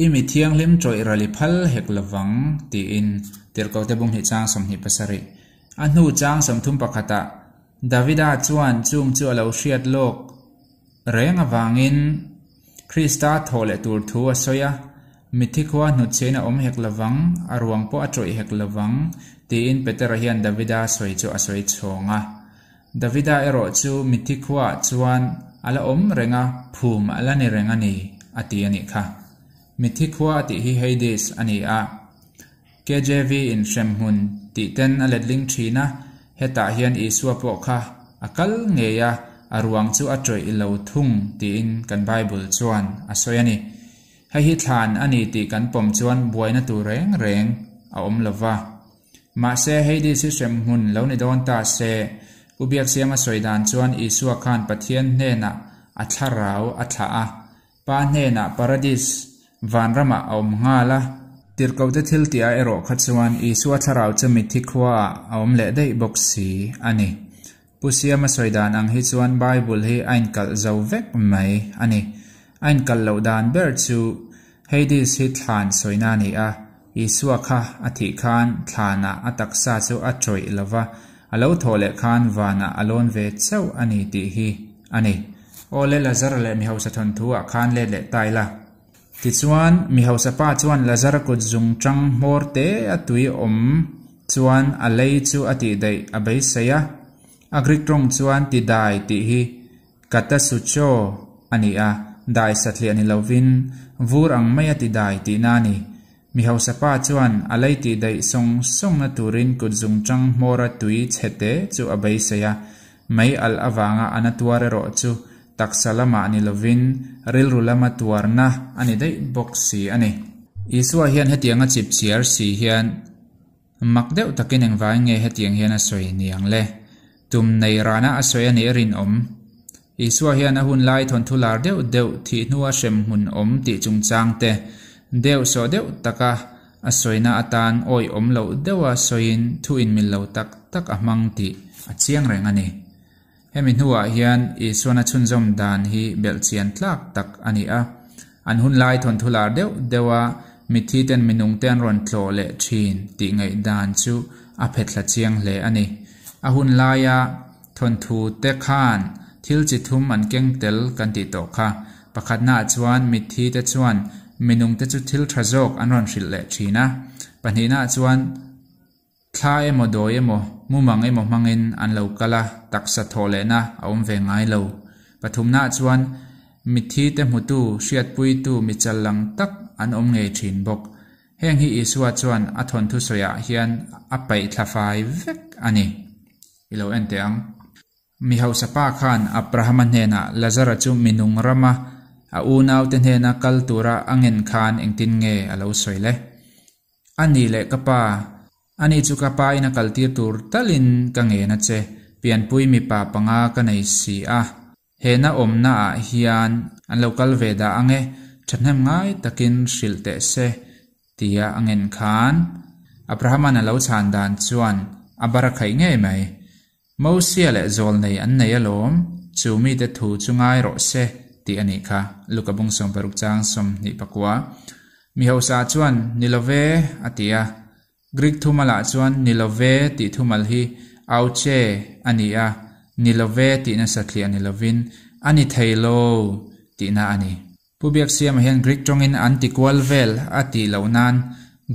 i mi thianghlim tawih ral i phal hek lovang, tiin Tirhkohte Bunghnih chang 27. A hnu chang 31 ah Davida chuan chung chu a lo hriat lawk reng avangin Krista thawh leh tur thu a sawi a, Mitthi khua hnutchhiain a awm hek lovang, a ruang pawh a tawih hek lovang, tiin Petera hian Davida sawi chu a sawi chhawng a. Davida erawh chu mitthi khuaah chuan a la awm reng a, phum a la ni reng a ni, a ti a nih kha. Mitthi khua a tih hi Hades a ni a, KJV in hremhmun tih ten a letling thin a, hetah hian Isua pawh kha a kal ngei a, a ruang chu a tawih lo thung tiin kan Bible chuan a sawi a ni. Hei hi thlan a ni tih kan pawm chuan buaina tur reng reng a awm lo va. Mahse, Hades hi hremhmun lo ni dawn ta se, Pu Biaksiama sawi dan chuan Isua khan Pathian hnenah a thlarau a thlah a, Pa hnenah Paradis, vanramah a awm nghal a. Tirhkohte thil tih ah erawh kha chuan Isua thlarau chu mitthi khuaah a awm leh daih bawk si a ni. Pu Siama sawi dan ang hi chuan Bible hi a inkalh zo vek mai a ni. A inkalh loh dan ber chu Hades hi thlan sawina a ni a, Isua kha a thih khan thlanah a taksa chu a tawih lo va, a lo thawh leh khan vanah a lawn ve chauh a ni tih hi a ni. Aw le Lazara leh mi hausa thawnthu ah khan let leh ta ila. Tichuan, mi hausa pa chuan Lazara kut zung tang hmawr te a tui awm chuan a lei chu a tih daih a beisei a. A Greek tawng chuan ti dai tih hi Katasucho a ni a, dai satliah ni lovin vur ang mai a ti dai tihna a ni. Mi hausa pa chuan a lei tih daih sawng sawngna turin kut zungṭang hmawra tui chhe te chu a beisei a, mei alh avanga a na tuar erawh chu taksa lamah ni lovin rilru lama tuarna a ni daih bawk si a ni. Isua hian hetianga chipchiar si hian Mak deuh takin engvai nge hetiang hian a sawi ni ang le? Tum nei rana a sawi a nih a rinawm. Isua hian a hun lai thawnthu lar deuh deuh thih hnua hrem hmun awm tih chungchang te deuh sawh deuh taka a sawina atan awih awm loh deuha sawiin thu inmil lo tak tak a hmang tih a chiang reng a ni. Hemi hnuah hian Isuan a chhunzawm dan hi belhchian tlak tak a ni a. An hun lai thawnthu lar deuh deuh a, mitthi ten minung te an rawn tlawh leh thin tih ngaihdan chu a phe thla chiang hle a ni. A hun laia thawnthu te khan thil chi thum an keng tel kan tih tawh kha. Pakhatnaah chuan mitthi te chuan minung te chu thil tha zawk an rawn hrilh leh thin a. Pahnihnaah chuan Thla emaw dawi emaw mumang emaw hmangin an lo kal a, taksa thawh lehna a awm ve ngai lo. Pathumnaah chuan mitthi te hmutu, hriatpuitu mi chal lang tak an awm ngei thin bawk. Heng hi Isua chuan a thawnthu sawiah hian a paih thla fai vek a ni. I lo en teh ang. Mi hausa pa khan Abrahama hnenah Lazara chu minung rama a unaute hnena kal tura a ngen khan engtin nge a lo sawi le? A nih leh ka pa, ani chu ka pa in a kaltir tur talin ka ngen a che, pianpui mipa panga ka nei si a, he na awmna ah hian an lo kal ve dah ang e, thahnem ngai takin hrilh teh se, tia a ngen khan Abrahama'n a lo chhan dan chuan a bar a khaih ngei mai. Mosia leh Zawlnei an nei alawm, chu mite thu chu ngai rawh se, tih a nih kha, Luka bung 60 chang 24. Mi hausa chuan, Ni lo ve, a ti a. Greek thumalah chuan ni lo ve tih thumal hi auche a ni a, ni lo ve tihna satliah ni lovin a ni thei lo tihna a ni. Pu Biaksiama hian Greek tawngin an ti kual vel a tih loh nan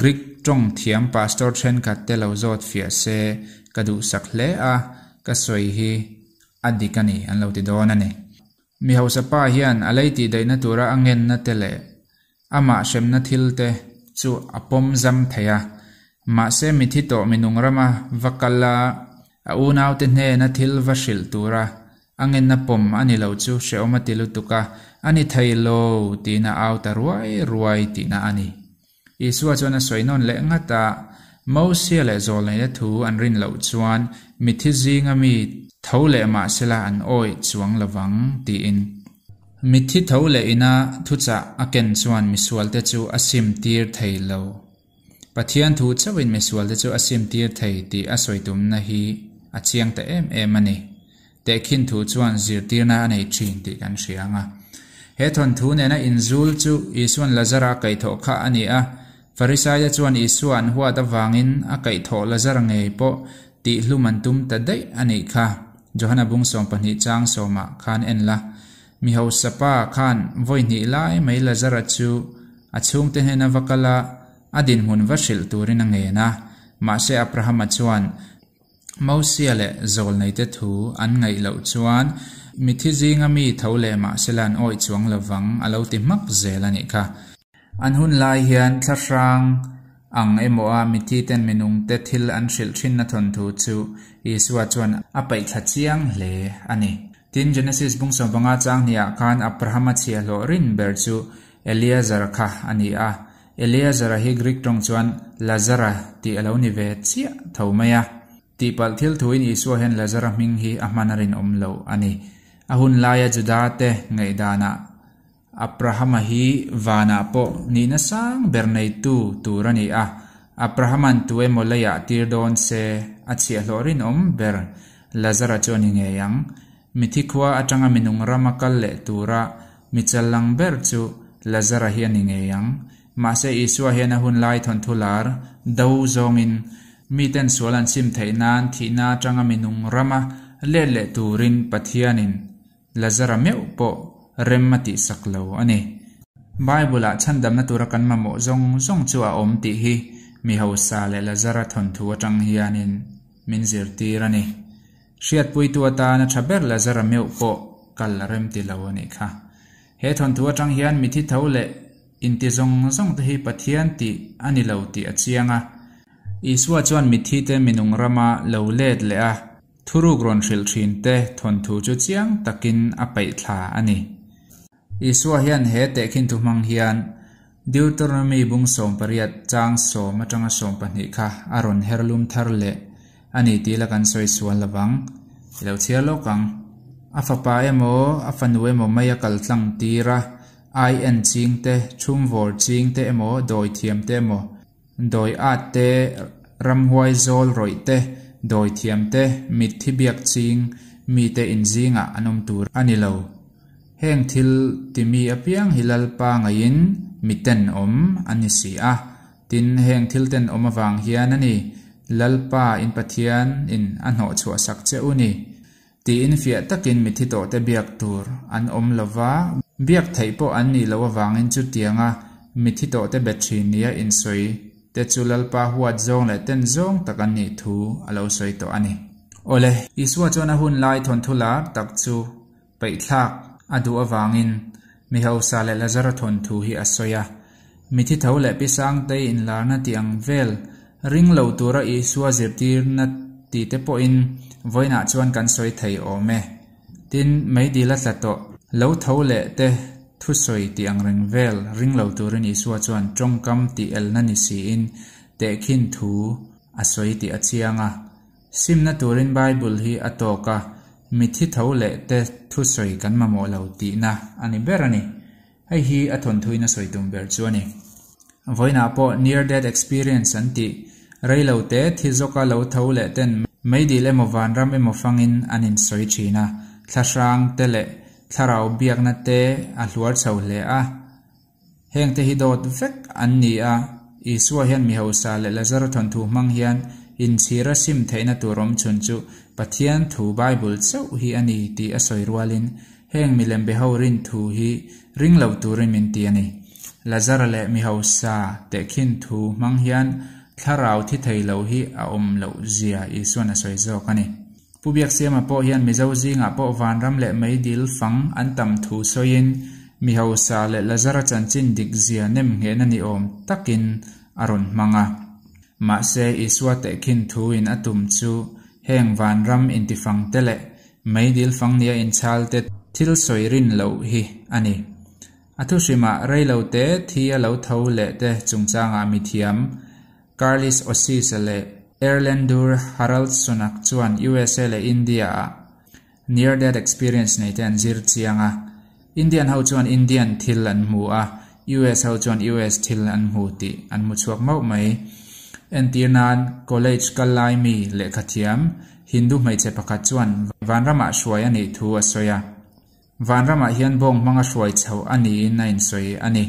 Greek tawng thiam pastor thenkhat te lo zawt fiah se ka duhsak hle a, ka sawi hi a dik a ni an lo ti dawn a ni. Mi hausa pa hian a lei tih daihna tura a ngenna te leh amah hremna thil te chu a pawm zam thei a, mahse mithi tawh minung rama va kal a, a unaute hnena thil va hrilh tura a ngenna pawm a ni lo chu hrehawm a ti lutuk a, a ni thei lo tiin a au ta ruai ruai tihna a ni. Isua chuan a sawi nawn leh ngat a, Mosia leh Zawlneia thu an rin loh chuan mithi zinga mi tho leh mahsela an awih chuang lovang tiin. Mithi tho leh ina thuchah a ken chuan misualte chu a sim tir thei lo. Pathian thu chauhin misualte chu a sim tir thei tih a sawi tumna hi a chiang ta em em a ni. Tehkhin thu chuan zirtirna a nei thin tih kan hria ang a. He thawnthu nena inzul chu Isua'n Lazara a kaihthawh kha a ni a. Farisaite chuan Isua an huat avangin a kaihthawh Lazara ngei pawh tihhlum an tum ta daih a nih kha. Johana bung 12 chang sawmah khan en la. Mi hausa pa khan vawi hnih lai mai Lazara chu a chhungte hnena va kal a, a dinhmun va hrilh turin a ngen a. Mahse Abrahama chuan Mosia leh Zawlneite thu an ngaih loh chuan mithi zinga mi tho leh mahsela an awih chuang lovang a lo ti hmak zel a nih kha. An hun lai hian thlahrang ang emaw a mithi ten minungte thil an hrilh thinna thawnthu chu Isua chuan a paih thla chiang hle a ni. Tin, Genesis bung 15 chang hniah khan Abrahama chhiahhlawh rin ber chu Eleazar kha a ni a, Eleazara hi Greek tawng chuan Lazara tih a lo ni ve chiah tho mai a. Tihpalh thil thuin Isua hian Lazara hming hi a hman a rinawm lo a ni. A hun laia Judate ngaihdanah Abrahama hi vanah pawh nihna sang ber neitu tur a ni a. Abrahama'n tu emaw leiah tir dawn se a chhiahhlawh rinawm ber Lazara chu a ni ngei ang. Mithi khua atanga minung rama kal leh tura mi challang ber chu Lazara hi a ni ngei ang. Mahse Isua hian a hun lai thawnthu lar do zawngin miten sual an sim theih nan thihna atanga minung rama let leh turin Pathianin Lazara meuh pawh rem a tihsak lo a ni. Bible-ah chhandamna tura kan mamawh zawng zawng chu a awm tih hi mi hausa leh Lazara thawnthu atang hianin min zirtir a ni. Hriatpuitu atana tha ber Lazara meuh pawh kal a rem ti lo a nih kha. He thawnthu atang hian mithi tho leh inti zawng zawng te hi Pathian tih a ni lo tih a chiang a. Isua chuan mithi te minung rama lo let leh a thuruk rawn hrilh thin te thawnthu chu chiang takin a paih thla a ni. Isua hian he tehkhin thu hmang hian Deuteronomy bung 18 chang 10 atanga 12 kha a rawn herlum thar leh a ni tih la kan sawi sual lovang. I lo chhiar lawk ang. A fapa emaw, a fanu emaw mai a kal tlang tir a, ai en ching te, chhumvawr ching te emaw, dawi thiam te emaw, dawi at te, ramhuai zawl rawih te, dawi thiam te, mitthi biak ching mite inzingah an awm tur a ni lo. Heng thil timi apiang hi Lalpa ngaiin mi tenawm an ni si a. Tin, heng thil tenawm avang hian a ni, Lalpa in Pathian in a hnawhchhuah sak che u ni. Tiin fiah takin mithi tawhte biak tur an awm lo va, biak theih pawh an nih loh avangin chutianga mithi tawhte be thin nia insawi te chu Lalpa huat zawng leh ten zawng tak an nih thu a lo sawi tawh a ni. Awle, Isua chuan a hun lai thawnthu lar tak chu peihthlak a duh avangin mi hausa leh Lazara thawnthu hi a sawi a. Mithi tho leh pi Sangtei inlarna tih ang vel ring lo tura Isua zirtirna ti te pawhin vawiinah chuan kan sawi thei awm e. Tin, meidil a tla tawh lo tho leh te thusawi tih ang reng vel ring lo turin Isua chuan tawngkam tih elna ni siin tehkhin thu a sawi tih a chiang a. Simna turin Bible hi a tawk a, mithi tho leh te thusawi kan mamawh lo tihna a ni ber a ni. Hei hi a thawnthuin a sawi tum ber chu a ni. Vawiinah pawh Near Death Experience an tih, rei lo te thi zawka lo tho leh ten meidil emaw vanram emaw fangin an insawi thin a, thlahrang te leh thlarau biakna te a hluar chho hle a. Hengte hi dawt vek an ni a, Isua hian mi hausa leh Lazara thawnthu hmang hian inchhir a sim theihna tur awm chhun chu Pathian thu Bible chauh hi a ni tih a sawi rualin Heng milem be ho rin thu hi ring lo turin min ti a ni. Lazara leh mi hausa tehkhin thu hmang hian thlarau thi thei lo hi a awm loh zia Isuan a sawi zawk a ni. Pu Biaksiama pawh hian Mizo zingah pawh vanram leh meidil fang an tam thu sawiin mi hausa leh Lazara chanchin dik zia nem nghehna ni awm takin a rawn hmang a. Mahse Isua tehkhin thuin a tum chu heng vanram intifangte leh Meidil fang nia inchhal te thil sawi rin loh hi a ni. A thuhrimah reilote thi a lo tho leh te chungchangah mithiam Karlis Osis-a leh Erlendur Haraldsson-a chuan USA leh India-ah Near Death Experience nei te an zir chiang a. Indian ho chuan Indian thil an hmu a, US ho chuan US thil an hmu tih an hmu chhuak mauh mai. Entir nan, college kal lai mi lehkhathiam Hindu hmeichhe pakhat chuan vanramah hruai a nih thu a sawi a. Vanramah hian bawng hmanga hruai chhoh a niin a insawi a ni.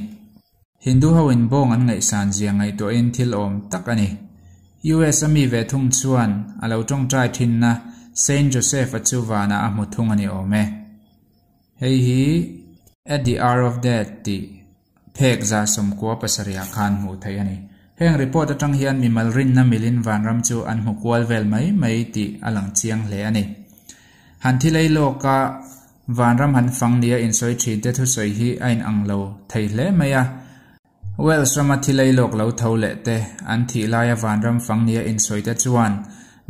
Hindu ho in bawng an ngaihsan zia ngaihtuahin thil awm tak a ni. US a mi ve thung chuan a lo tawngtai thinna Saint Joseph-a chu vanah a hmu thung a ni awm e. Hei hi At the Hour of Death tih phek 97 ah khan hmuh theih a ni. Heng report atang hian mimal rinna milin vanram chu an hmu kual vel mai mai tih a lang chiang hle a ni. Han thi lei lawka vanram han fang nia insawi thin te thusawi hi a inang lo thei hle mai a. Wales rama thi lei lawk lo tho leh te an thih laia vanram fang nia insawi te chuan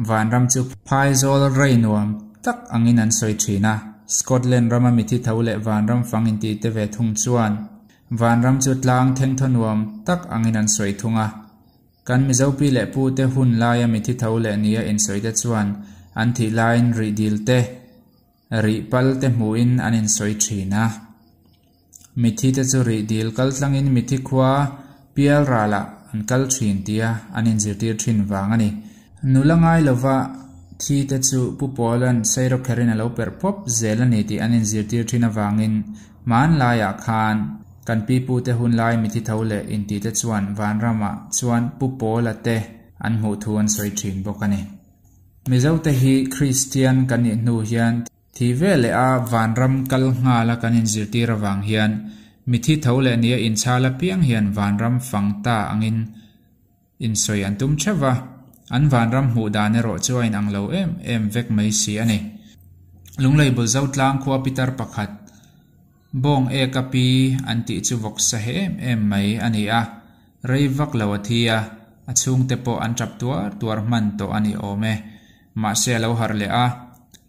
vanram chu phaizawl rei nuam tak angin an sawi thin a. Scotland rama mithi tho leh vanram fang inti te ve thung chuan vanram chu tlang thengthaw nuam tak angin an sawi thung a. Kan Mizo pi leh pu te hun laia mithi tho leh nia insawi te chuan an thih laiin rih dil te, Rih pal te hmuhin an insawi thin a. Mithi te chu rih dil kal tlangin mithi khua pial ralah an kal thin tia an inzirtir thin vang a ni. Nula ngai lova thi te chu Pu Pawla'n Sairawkherin a lo perh pawp zel a ni tih an inzirtir thin avangin hmanlaiah khan kan pipute hunlai mithi tho leh intite chuan vanramah chuan Pu Pawla te an hmuh thu an sawi thin bawk a ni. Mizote hi Kristian kan nih hnu hian thi ve leh a vanram kal nghala kan inzirtir avang hian mithi tho leh nia inchhal apiang hian vanram fang ta angin insawi an tum theuh va, an vanram hmuh dan erawh chu a inang lo em em vek mai si a ni. Lunglei bul Zotlang khua pitar pakhat Bawng eka pi an tih chu vawk sa he em em mai a ni a, rei vak lo a thi a, a chhungte pawh an tap tuar tuar hman tawh a ni awm e. Mahse a lo harh leh a,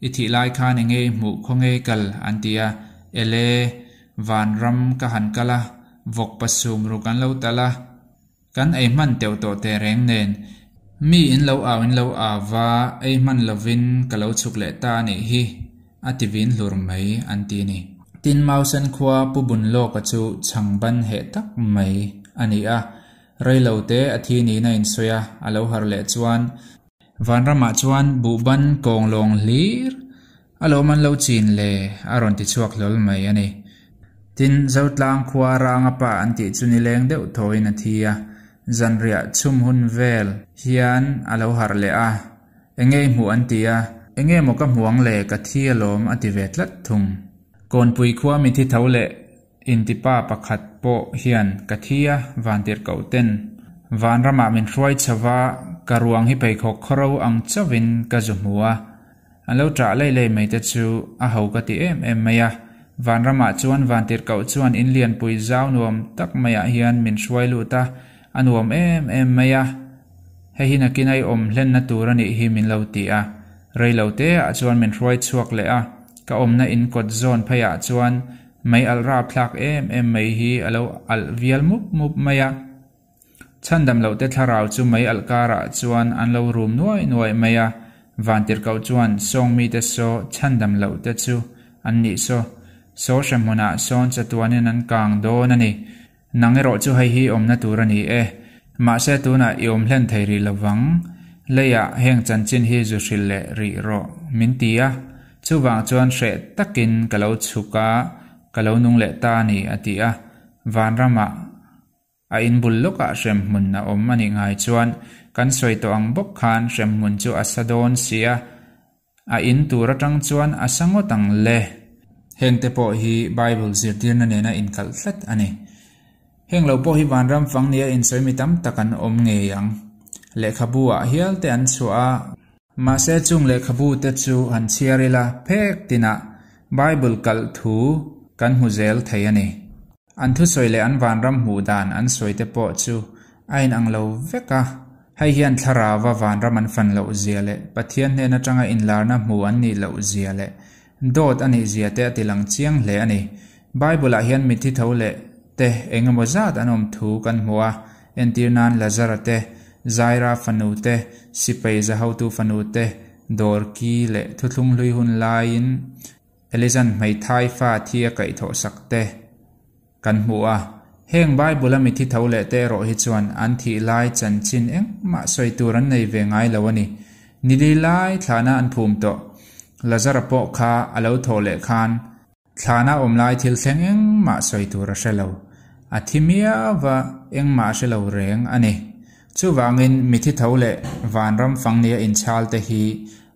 I thih lai khan enge i hmuh khaw ngei kal an ti a, Ele, vanram ka han kal a, vawk pasum ruk an lo tal a, Kan ei hman teuh tawh teh reng nen, mi in lo au in lo au va, ei hman lovin ka lo chhuk leh ta a nih hi, a ti vin hlur mai an ti a ni. Tin Mausen khua Pu Bunlawka chu chhang ban heh tak mai a ni a, reilo te a thi niin a insawi a, a lo harh leh chuan, Vanramah chuan buhban kawnglawng hlir a lawm an lo chin le a rawn ti chhuak hlawl mai a ni. Tin, Zotlang khua Ranga pa an tih chu nileng deuh thawin a thi a, zanriah chhum hun vel hian a lo harh leh a, Enge i hmuh an ti a, Enge maw ka hmuh ang le, ka thi alawm a ti ve tlat thung. Kawnpui khua mithi tho leh intipa pakhat pawh hian ka thi a, vantirhkoh ten vanramah min hruai chho va, ka ruang hi pheikhawk khawro ang chauhin ka zu hmu a, An lo ṭah lei lei mai te chu a ho ka ti em em mai a. Vanramah chuan vantirhkoh chuan in lianpui zau nuam tak maiah hian min hruai lut a, a nuam em em mai a. Hei hi nakin a i awm hlenna tur a nih hi min lo ti a. Rei lo te ah chuan min hruai chhuak leh a, ka awmna in kawt zawn pheiah chuan mei alh rapthlak em em mai hi a lo alh vial mup mup mai a. Chhandam lohte thlarau chu mei alh karah chuan an lo rum nuai nuai mai a, Vantirhkoh chuan sawng mite saw chhandam lohte chu an nih saw, saw hremhmunah sawn chatuanin an kang dawn a ni. Nang erawh chu hei hi awmna tur a ni e. Mahse tunah i awm hlen thei rih lovang. Leiah heng chanchin hi zu hrilh leh rih rawh min ti a. Chuvang chuan hreh takin ka lo chhuk a, ka lo nung leh ta a ni a ti a. Vanramah. A inbul lawkah hremhmun a awm a nih ngai chuan kan sawi tawh ang bawk khan hremhmun chu a sa dawn si a, a in tur atang chuan a sa ngawt ang le. Hengte pawh hi Bible zirtirna nena inkalh tlat a ni. Heng lo pawh hi vanram fang nia insawi mi tam tak an awm ngei ang. Lehkhabu ah hial te an chhuah a. Mahse chung lehkhabu te chu han chhiar ila phek tinah Bible kalh thu kan hmu zel thei a ni. An thusawi leh an vanram hmuh dan an sawi te pawh chu a inang lo vek a, hei hian thlarauva vanram an fan loh zia leh Pathian hnen atanga inlarna hmu an nih loh zia leh dawt a nih zia te a tilang chiang hle a ni. Bible ah hian mitthi tho leh te eng emaw zat an awm thu kan hmu a, entir nan Lazara te, Zaira fanu te, Sipai Zahotu fanu te, Dawrki leh Thuthlung hlui hun laiin Elizan hmeithai fa thi a kaihthawh sak te kan hmu a. Heng Bible a mithi tho leh te erawh hi chuan an thih lai chanchin engmah sawi tur an nei ve ngai lo a ni. Nili lai thlana an phum tawh. Lazara pawh kha a lo thawh leh khan thlana awm lai thil thleng engmah sawi tur a hre lo. A thi miau va engmah a hre lo reng a ni. Chuvangin mithi tho leh vanram fang nia inchhal te hi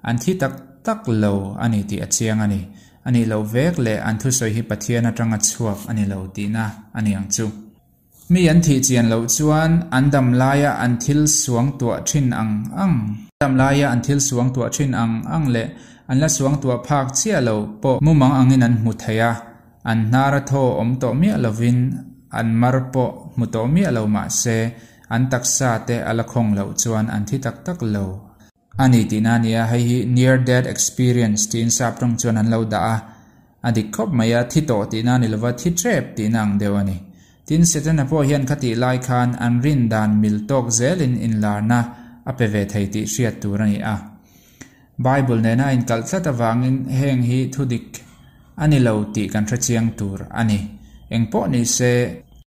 An thi tak tak lo a ni tih a chiang a ni. A nih loh vek leh an thusawi hi Pathian atanga chhuak a ni lo tihna a ni ang chu. Mi an thih chian loh chuan an dam laia an thil suang tuah thin ang ang, dam laia an thil suang tuah thin ang ang leh an la suang tuah phak chiah lo pawh mumang angin an hmu thei a, an hnar a thaw awm tawh miah lovin an mar pawh hmu tawh miah lo mah se an taksa te a la khawng loh chuan an thi tak tak lo. A ni tihna a ni a, hei hi near death experience tiin sap tawng chuan an lo dah a, a dik khawp mai a, thi tawh tihna a ni lova, thi tep tihna ang deuh a ni. Tin, Setana pawh hian khatih lai khan an rin dan mil tawk zelin inlarna a pe ve thei tih hriat tur a ni a. Bible nena a inkalh tlat avangin heng hi thudik a ni lo tih kan hre chiang tur a ni. Engpawh ni se,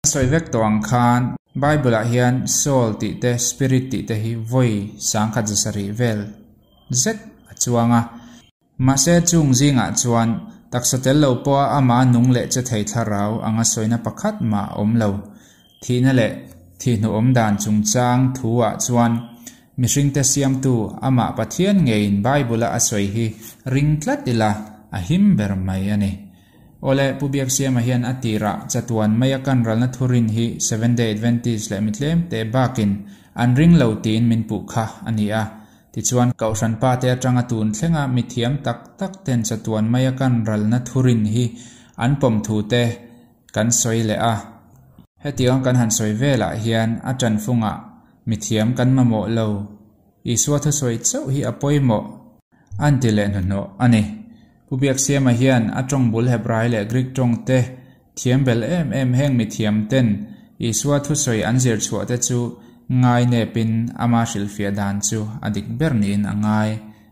a sawi vek tawh ang khan Bible ah hian soul tih te spirit tih te hi vawi sangkhat zasarih vel zet a chuang a. Mahse chung zingah chuan taksa tel lo pawha amah nung leh che thei thlarau anga sawina pakhat mah a awm lo. Thihna leh thihhnuawm dan chungchang thu ah chuan mihringte siamtu amah Pathian ngeiin Bible-a a sawi hi ring tlat ila a him ber mai a ni. Awle, Pu Biaksiama hian a tirah chatuan maia kan ralna thurin hi Seventh-day Adventist leh mitlem te bakin an ring lo tiin min puh kha a ni a. Tichuan, Kohhran pa te atanga tun thlenga mithiam tak tak ten chatuan maia kan ralna thurin hi an pawm thu te kan sawi leh a. Hetiang kan han sawi velah hian a tanfungah mithiam kan mamawh lo. Isua thusawi chauh hi a pawimawh an ti leh hnuhnawh a ni. Pu Biaksiama hian a tawng bul Hebrai leh Greek tawng te thiam bel em em heng mithiam ten Isua thusawi an zir chhuah te chu ngai nepin ama hrilhfiah dan chu a dik ber niin a ngai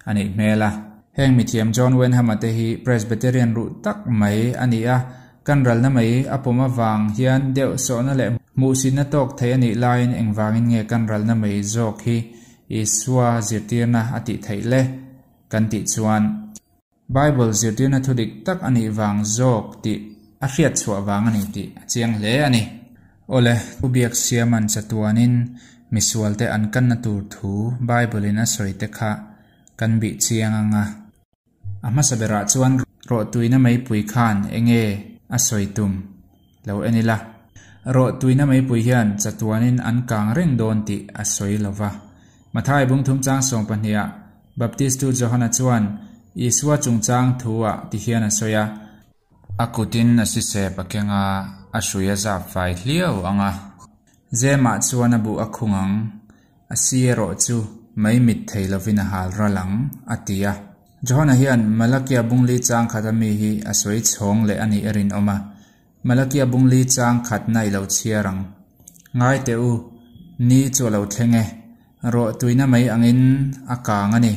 a nih hmel a. Heng mithiam John Wenham-a te hi Presbyterian ruh tak mai a ni a, Kan ralna mai a pawm avang hian deuh sawhna leh hmuhsitna tawk thei a nih laiin engvangin nge kan ralna mai zawk hi Isua zirtirna a tih theih le? Kan tih chuan Bible zirtirna thudik tak a nih vang zawk tih a hriat chhuah vang a ni tih a chiang hle a ni. Awle, Pu Biaksiama'n chatuanin misualte an kanna tur thu Bible-in a sawi te kha kan bih chiang ang a. A hmasa berah chuan rawhtuina meipui khan enge a sawi tum lo en ila. Rawhtuina meipui hian chatuanin an kang reng dawn tih a sawi lo va. Mathai bungthum chang sawmpahniha Baptistu Johana chuan Isua chungchang thu-ah ti hian a sawi a. A kutin a sisep a keng a, a hrui a zap fai hliau ang a. Zemah chuan a buh a khung ang, a si erawh chu mai mit thei lovin a hal ral ang, a ti a. Johana hian Malakia bungli chang khat ami hi a sawi chhawng leh a nih a rinawm a. Malakia bungli chang khatna i lo chhiar ang. Ngai teh u, ni chu a lo thleng e, rawh tuina mai angin a kang a ni.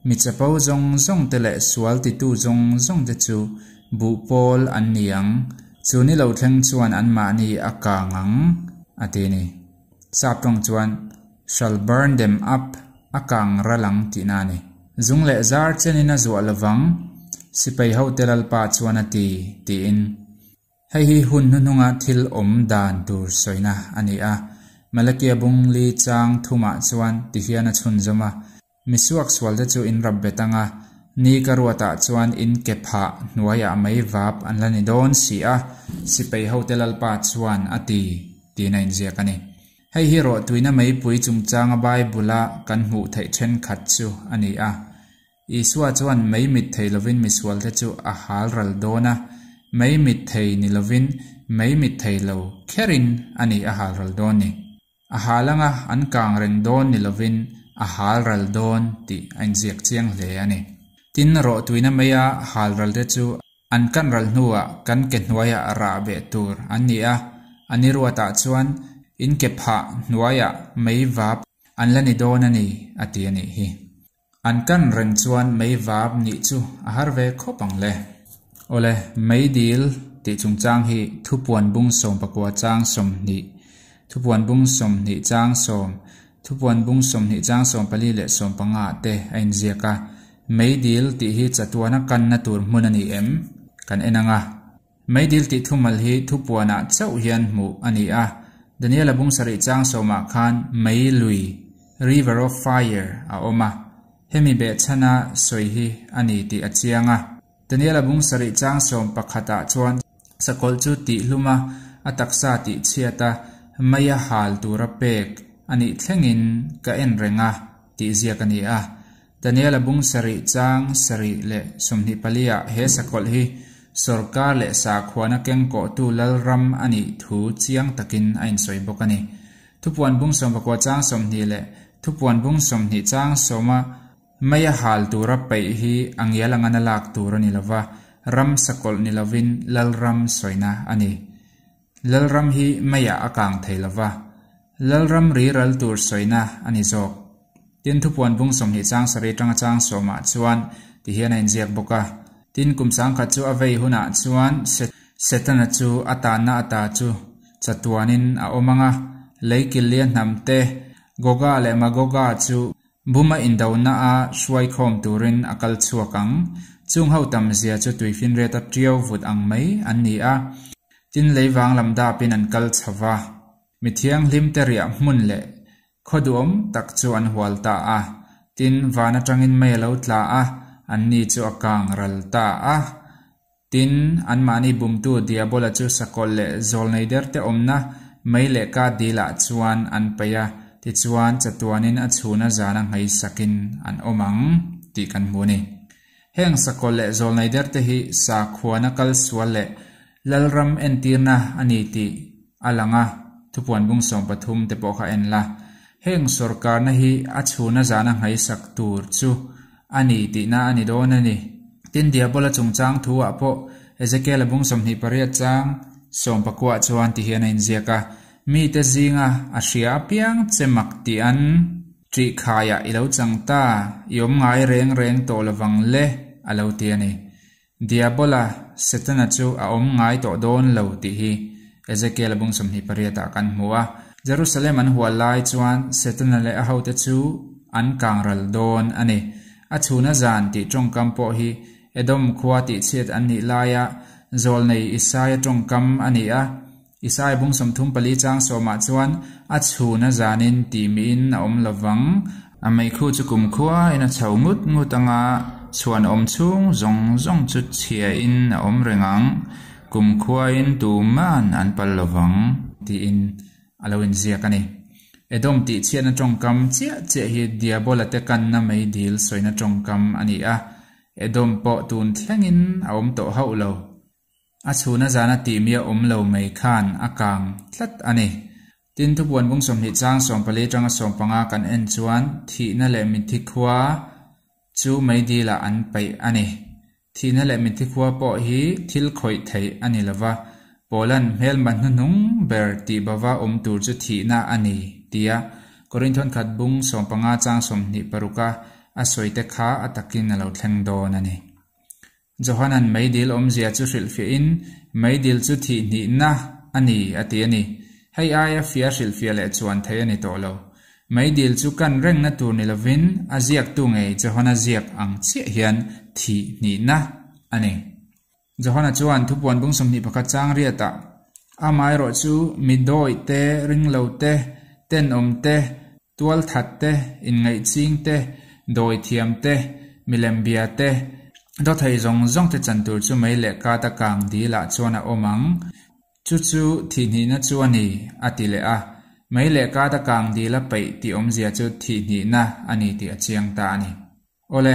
Mi chapo zawng zawng te leh sual titu zawng zawng te chu buh pawl an ni ang, chu ni lo thleng chuan anmahni a kang ang, a ti a ni. Sap tawng chuan, Shall burn them up, a kang ral ang tihna a ni. Zung leh zar chenin a zuah lovang, sipai hote Lalpa chuan a ti, tiin. Hei hi hun hnuhnunga thil awm dan tur sawina a ni a. Malakia bung li chang thumah chuan tihian a chhunzawm a, Mi suaksualte chu in rap bet ang a, ni ka ruatah chuan in ke phah hnuaiah mei vap an la ni dawn si a, sipai hote Lalpa chuan a ti, tiin a inziak a ni. Hei hi rawhtuina meipui chungchanga Bible-a kan hmuh theih thenkhat chu a ni a. Isua chuan mei mit thei lovin misualte chu a hal ral dawn a, mei mit thei ni lovin mei mit thei lo kherin a ni a hal ral dawn ni. A hal anga an kang reng dawn ni lovin a hal ral dawn tih a inziak chiang hle a ni. Tin, rawhtuina meia hal ralte chu an kan ral hnuah kan ke hnuaiah rah beh tur an ni a, a ni ruatah chuan in ke phah hnuaiah mei vap an la ni dawn a ni, a ti a nih hi. An kan reng chuan mei vap nih chu a har ve khawp ang le. Awle, meidil tih chungchang hi thupuan bung 14 chang 20, thupuan bung 20 chang 10, thupuan bung 20 chang 14 leh 15 ah te a inziak a. Meidil tih hi chatuana kanna tur hmun a ni em? Kan en ang a. Meidil tih thumal hi thupuanah chauh hian hmuh a ni a. Daniela bung sarih chang sawmah khan mei lui, river of fire, a awm a. Hemi behchhana sawi hi a ni tih a chiang a. Daniela bung sarih chang sawm pakhatah chuan sakawlh chu tihhlum a, a taksa tihchhiat a, meia hal tura pek a nih thlengin ka en reng a tih ziak a ni a. Daniela bung sarih chang sarih leh 24 ah he sakawlh hi sawrkar leh sakhuana kengkawhtu lalram a nih thu chiang takin a insawi bawk a ni. Thupuan bung 19 chang 20 leh Thupuan bung 20 chang 10 a meia hal tura peih hi a ngial anga na lak tur a ni lova, ram sakawlh ni lovin lalram sawina a ni. Lalram hi meiah a kang thei lova, lalram ri ral tur sawina a ni zawk. Tin, thupuan bung 20 chang sarih atanga chang sawmah chuan ti hian a inziak bawk a. Tin, kum sangkhat chu a vei hunah chuan Setana chu a tanna ata chu chatuanin a awm ang a, lei killia hnam te, Goga leh Magoga chu buma indona a hruaikhawm turin a kal chhuak ang. Chung ho tam zia chu tuifinriata tiau vut ang mai an ni a. Tin, lei vang lam dapin an kal chho va. Mi thianghlimte riah hmun leh khaw duhawm tak chu an hual ta a. Tin, van atangin mei a lo tla a, anni chu a kang ral ta a. Tin, anmahni bumtu Diabola chu sakawlh leh zawlnei derte awmna mei leh ka dilah chuan an paih a, tichuan chatuanin a chhuna zana nghaisakin an awm ang tih kan hmu a ni. Heng sakawlh leh zawlnei derte hi sakhuana kal sual leh Lalram entirna a ni tih a lang a, thupuan bung 13 te pawh kha en la. Heng sawrkarna hi a chhuna zana nghaisak tur chu a ni tihna a ni dawn a ni. Tin, Diabola chungchang thu-ah pawh Ezekiel-a bung 28 chang 19 chuan ti hian a inziak a, Mite zinga a hria apiang che mak tih an ṭih khaiah i lo chang ta, i awm ngai reng reng tawh lovang le, a lo ti a ni. Diabola, Setana chu a awm ngai tawh dawn lo tih hi Ezekiel a bung 28 ah kan hmu a. Jerusalem an hual lai chuan Setana leh a hote chu an kangral dawn a ni. A chhuna zan tih tawngkam pawh hi Edom khua tihchhiat an nih laia Zawlnei Isaia tawngkam a ni a. Isaia bung 34 chang sawmah chuan, A chhun a zanin tih miin a awm lo vang. A meikhu chu kumkhua in a chho ngut ngut anga chhuan awm chhung zawng zawng chu chhia in a awm reng ang, kumkhua in tuman an pal lo vang, tiin a lo inziak a ni. Edom tih chhiatna tawngkam chiah chiah hi Diabola te kanna meidil sawina tawngkam a ni a, Edom pawh tun thlengin a awm tawh hauh lo. A chhuna zana tihmi a awm lo mai khan a kang tlat a ni. Tin, thupuan bung 20 chang 14 atanga 15 kan en chuan thihna leh mitthi khua chu meidilah an paih a ni. Thihna leh mitthi khua pawh hi thil khawih theih a ni lova, Paula'n hmelma hnuhnung ber tih bava awm tur chu thihna a ni tia Korinthawn khat bung 15 chang 26 a a sawite kha a takin a lo thleng dawn a ni. Johanan meidil awmzia chu hrilhfiahin, Meidil chu thihhnihna a ni, a ti a ni. Hei aia fia hrilhfiah leh chuan theih a ni tawh lo. Meidil chu kan rengna tur ni lovin a ziaktu ngei Johana ziak ang chiah hian thihhnihna a ni. Johana chuan thupuan bung 21 chang riatah, Amaherawh chu mi dawih te, ringlo te, tenawm te, Tualthat te, inngaihching te, dawithiam te, milembia te, dawthei zawng zawng te chan tur chu mei leh kata kang dil ah chuan a awm ang. Chu chu thihhnihna chu a ni, a ti leh a. Mei leh kata kang dil a peih tih awmzia chu thihhnihna a ni tih a chiang ta a ni. Awle,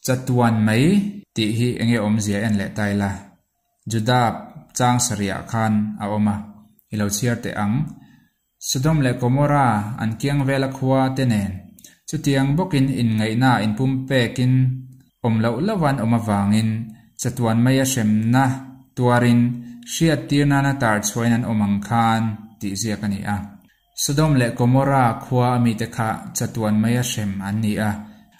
chatuan mei tih hi enge awmzia en leh ta ila? Juda chang sarih ah khan a awm a, i lo chhiar teh ang. Sodom leh Gomorra an kiang vela khua te nen chutiang bawkin inngaihna inpumpekin awm loh loh an awm avangin chatuan maia hremna tuarin hriattir nana tar chhuain an awm ang khan tih ziak a ni a. Sodom leh Gomorra khua a mite kha chatuan maia hrem an ni a,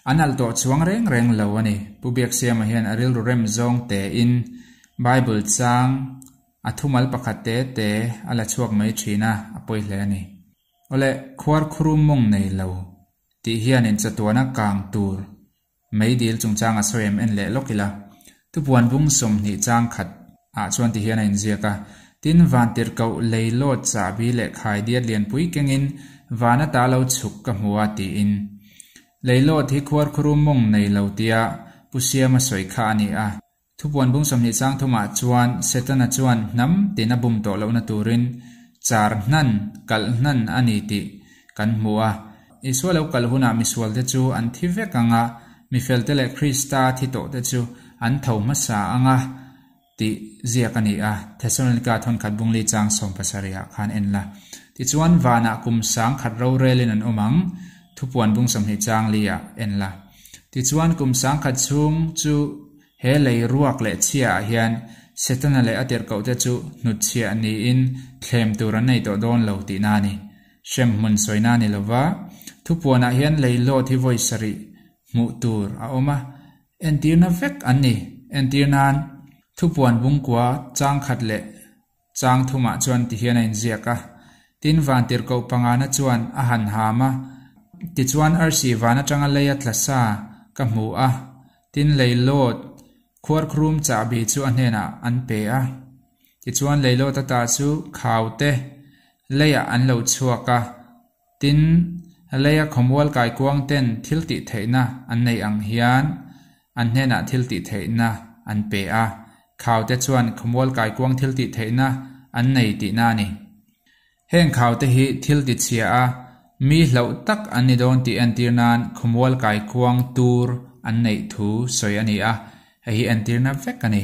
an alh tawh chuang reng reng lo a ni. Pu Biaksiama hian a rilru rem zawng tein Bible chang A thumal pakhat te te a la chhuak mai thin a, a pawi hle a ni. Awle, khuar khurum mawng nei lo tih hianin chatuana kang tur meidil chungchang a sawi em en leh lawk ila. Tupuan bung 20 chang khat ah chuan ti hian a inziak a, Tin, vantirhkoh leilawt chahbi leh khaidiat lianpui kengin van ata lo chhuk ka hmu a tiin. Leilawt hi khuar khurum mawng nei lo tia Pu Siama sawi kha a ni a. Thupuan bung 20 chang thumah chuan Setana chuan hnam tin a bum tawh lohna turin char hnan, kalh hnan a ni tih kan hmu a. Isua lo kal hunah misualte chu an thi vek ang a, mifelte leh Krista thi tawhte chu an tho hmasa ang a tih ziak a ni a, Thesalonika thawnkhat bung li chang 70 ah khan en la. Tichuan vanah kum 1000 rorelin an awm ang, Thupuan bung 20 chang li ah en la. Tichuan kum 1000 chhung chu He lei ruak leh chhia ah hian Setana leh a tirhkohte chu hnutchhiah niin thlem tur an nei tawh dawn lo tihna a ni. Hremhmun sawina a ni lova, thupuanah hian lei lawt hi vawi sarih hmuh tur a awm a, entirna vek an ni. Entir nan, thupuan bungkua chang khat leh chang thumah chuan ti hian a inziak a. Tin, vantirhkoh pangana chuan a han ham a, tichuan arsi van atanga lei a tla sa ka hmu a, tin leilawt khuarkhrum chahbi chu a hnenah an pe a. Tichuan leilawt ata chu khaute leiah an lo chhuak a, tin leia khawmual kaikuang ten thil tih theihna an nei ang hian an hnenah thil tih theihna an pe a, khaute chuan khawmual kaikuang thil tih theihna an nei tihna a ni. Heng khaute hi thil ti chhia a, mi hlauh tak an ni dawn tih entir nan khawmual kaikuang tur an neih thu sawi a ni a, hei hi entirna vek a ni.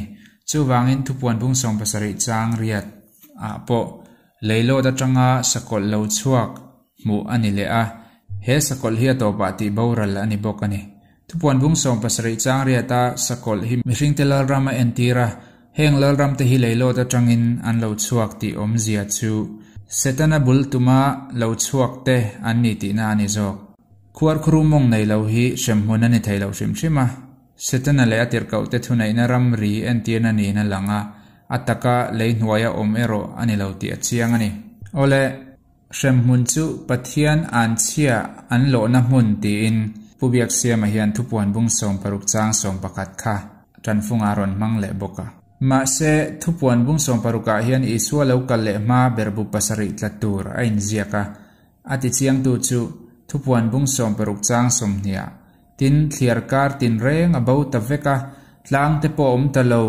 Chuvangin thupuan bung 70 chang riat ah pawh leilawt atanga sakawlh lo chhuak hmuh a ni leh a, he sakawlh hi a tawpah tih boral a ni bawk a ni. Thupuan bung 70 chang riata sakawlh hi mihringte lalram a entir a, heng lalramte hi leilawt atangin an lo chhuak tih awmzia chu Setana bul tuma lo chhuak te an ni tihna a ni zawk. Khuarkhuru mawng nei lo hi hremhmun a ni thei lo hrim hrim a, Setana leh a tirhkohte thuneihna ramri entirna niin a lang a, a taka lei hnuaia awm erawh a ni lo tih a chiang a ni. Awle, Hremhmun chu Pathian anchhia an lawhna hmun tiin Pu Biaksiama hian thupuan bung 60 chang 11 kha tanfungah a rawn hmang leh bawk a. Mahse, Thupuan bung sawmparukah hian Isua lo kal leh hma berhbu pasarih tla tur a inziak a. A tichiangtu chu Thupuan bung sawmparuk chang sawmhniah, Tin, thliar kar tinreng a bo ta vek a, tlang te pawh a awm ta lo,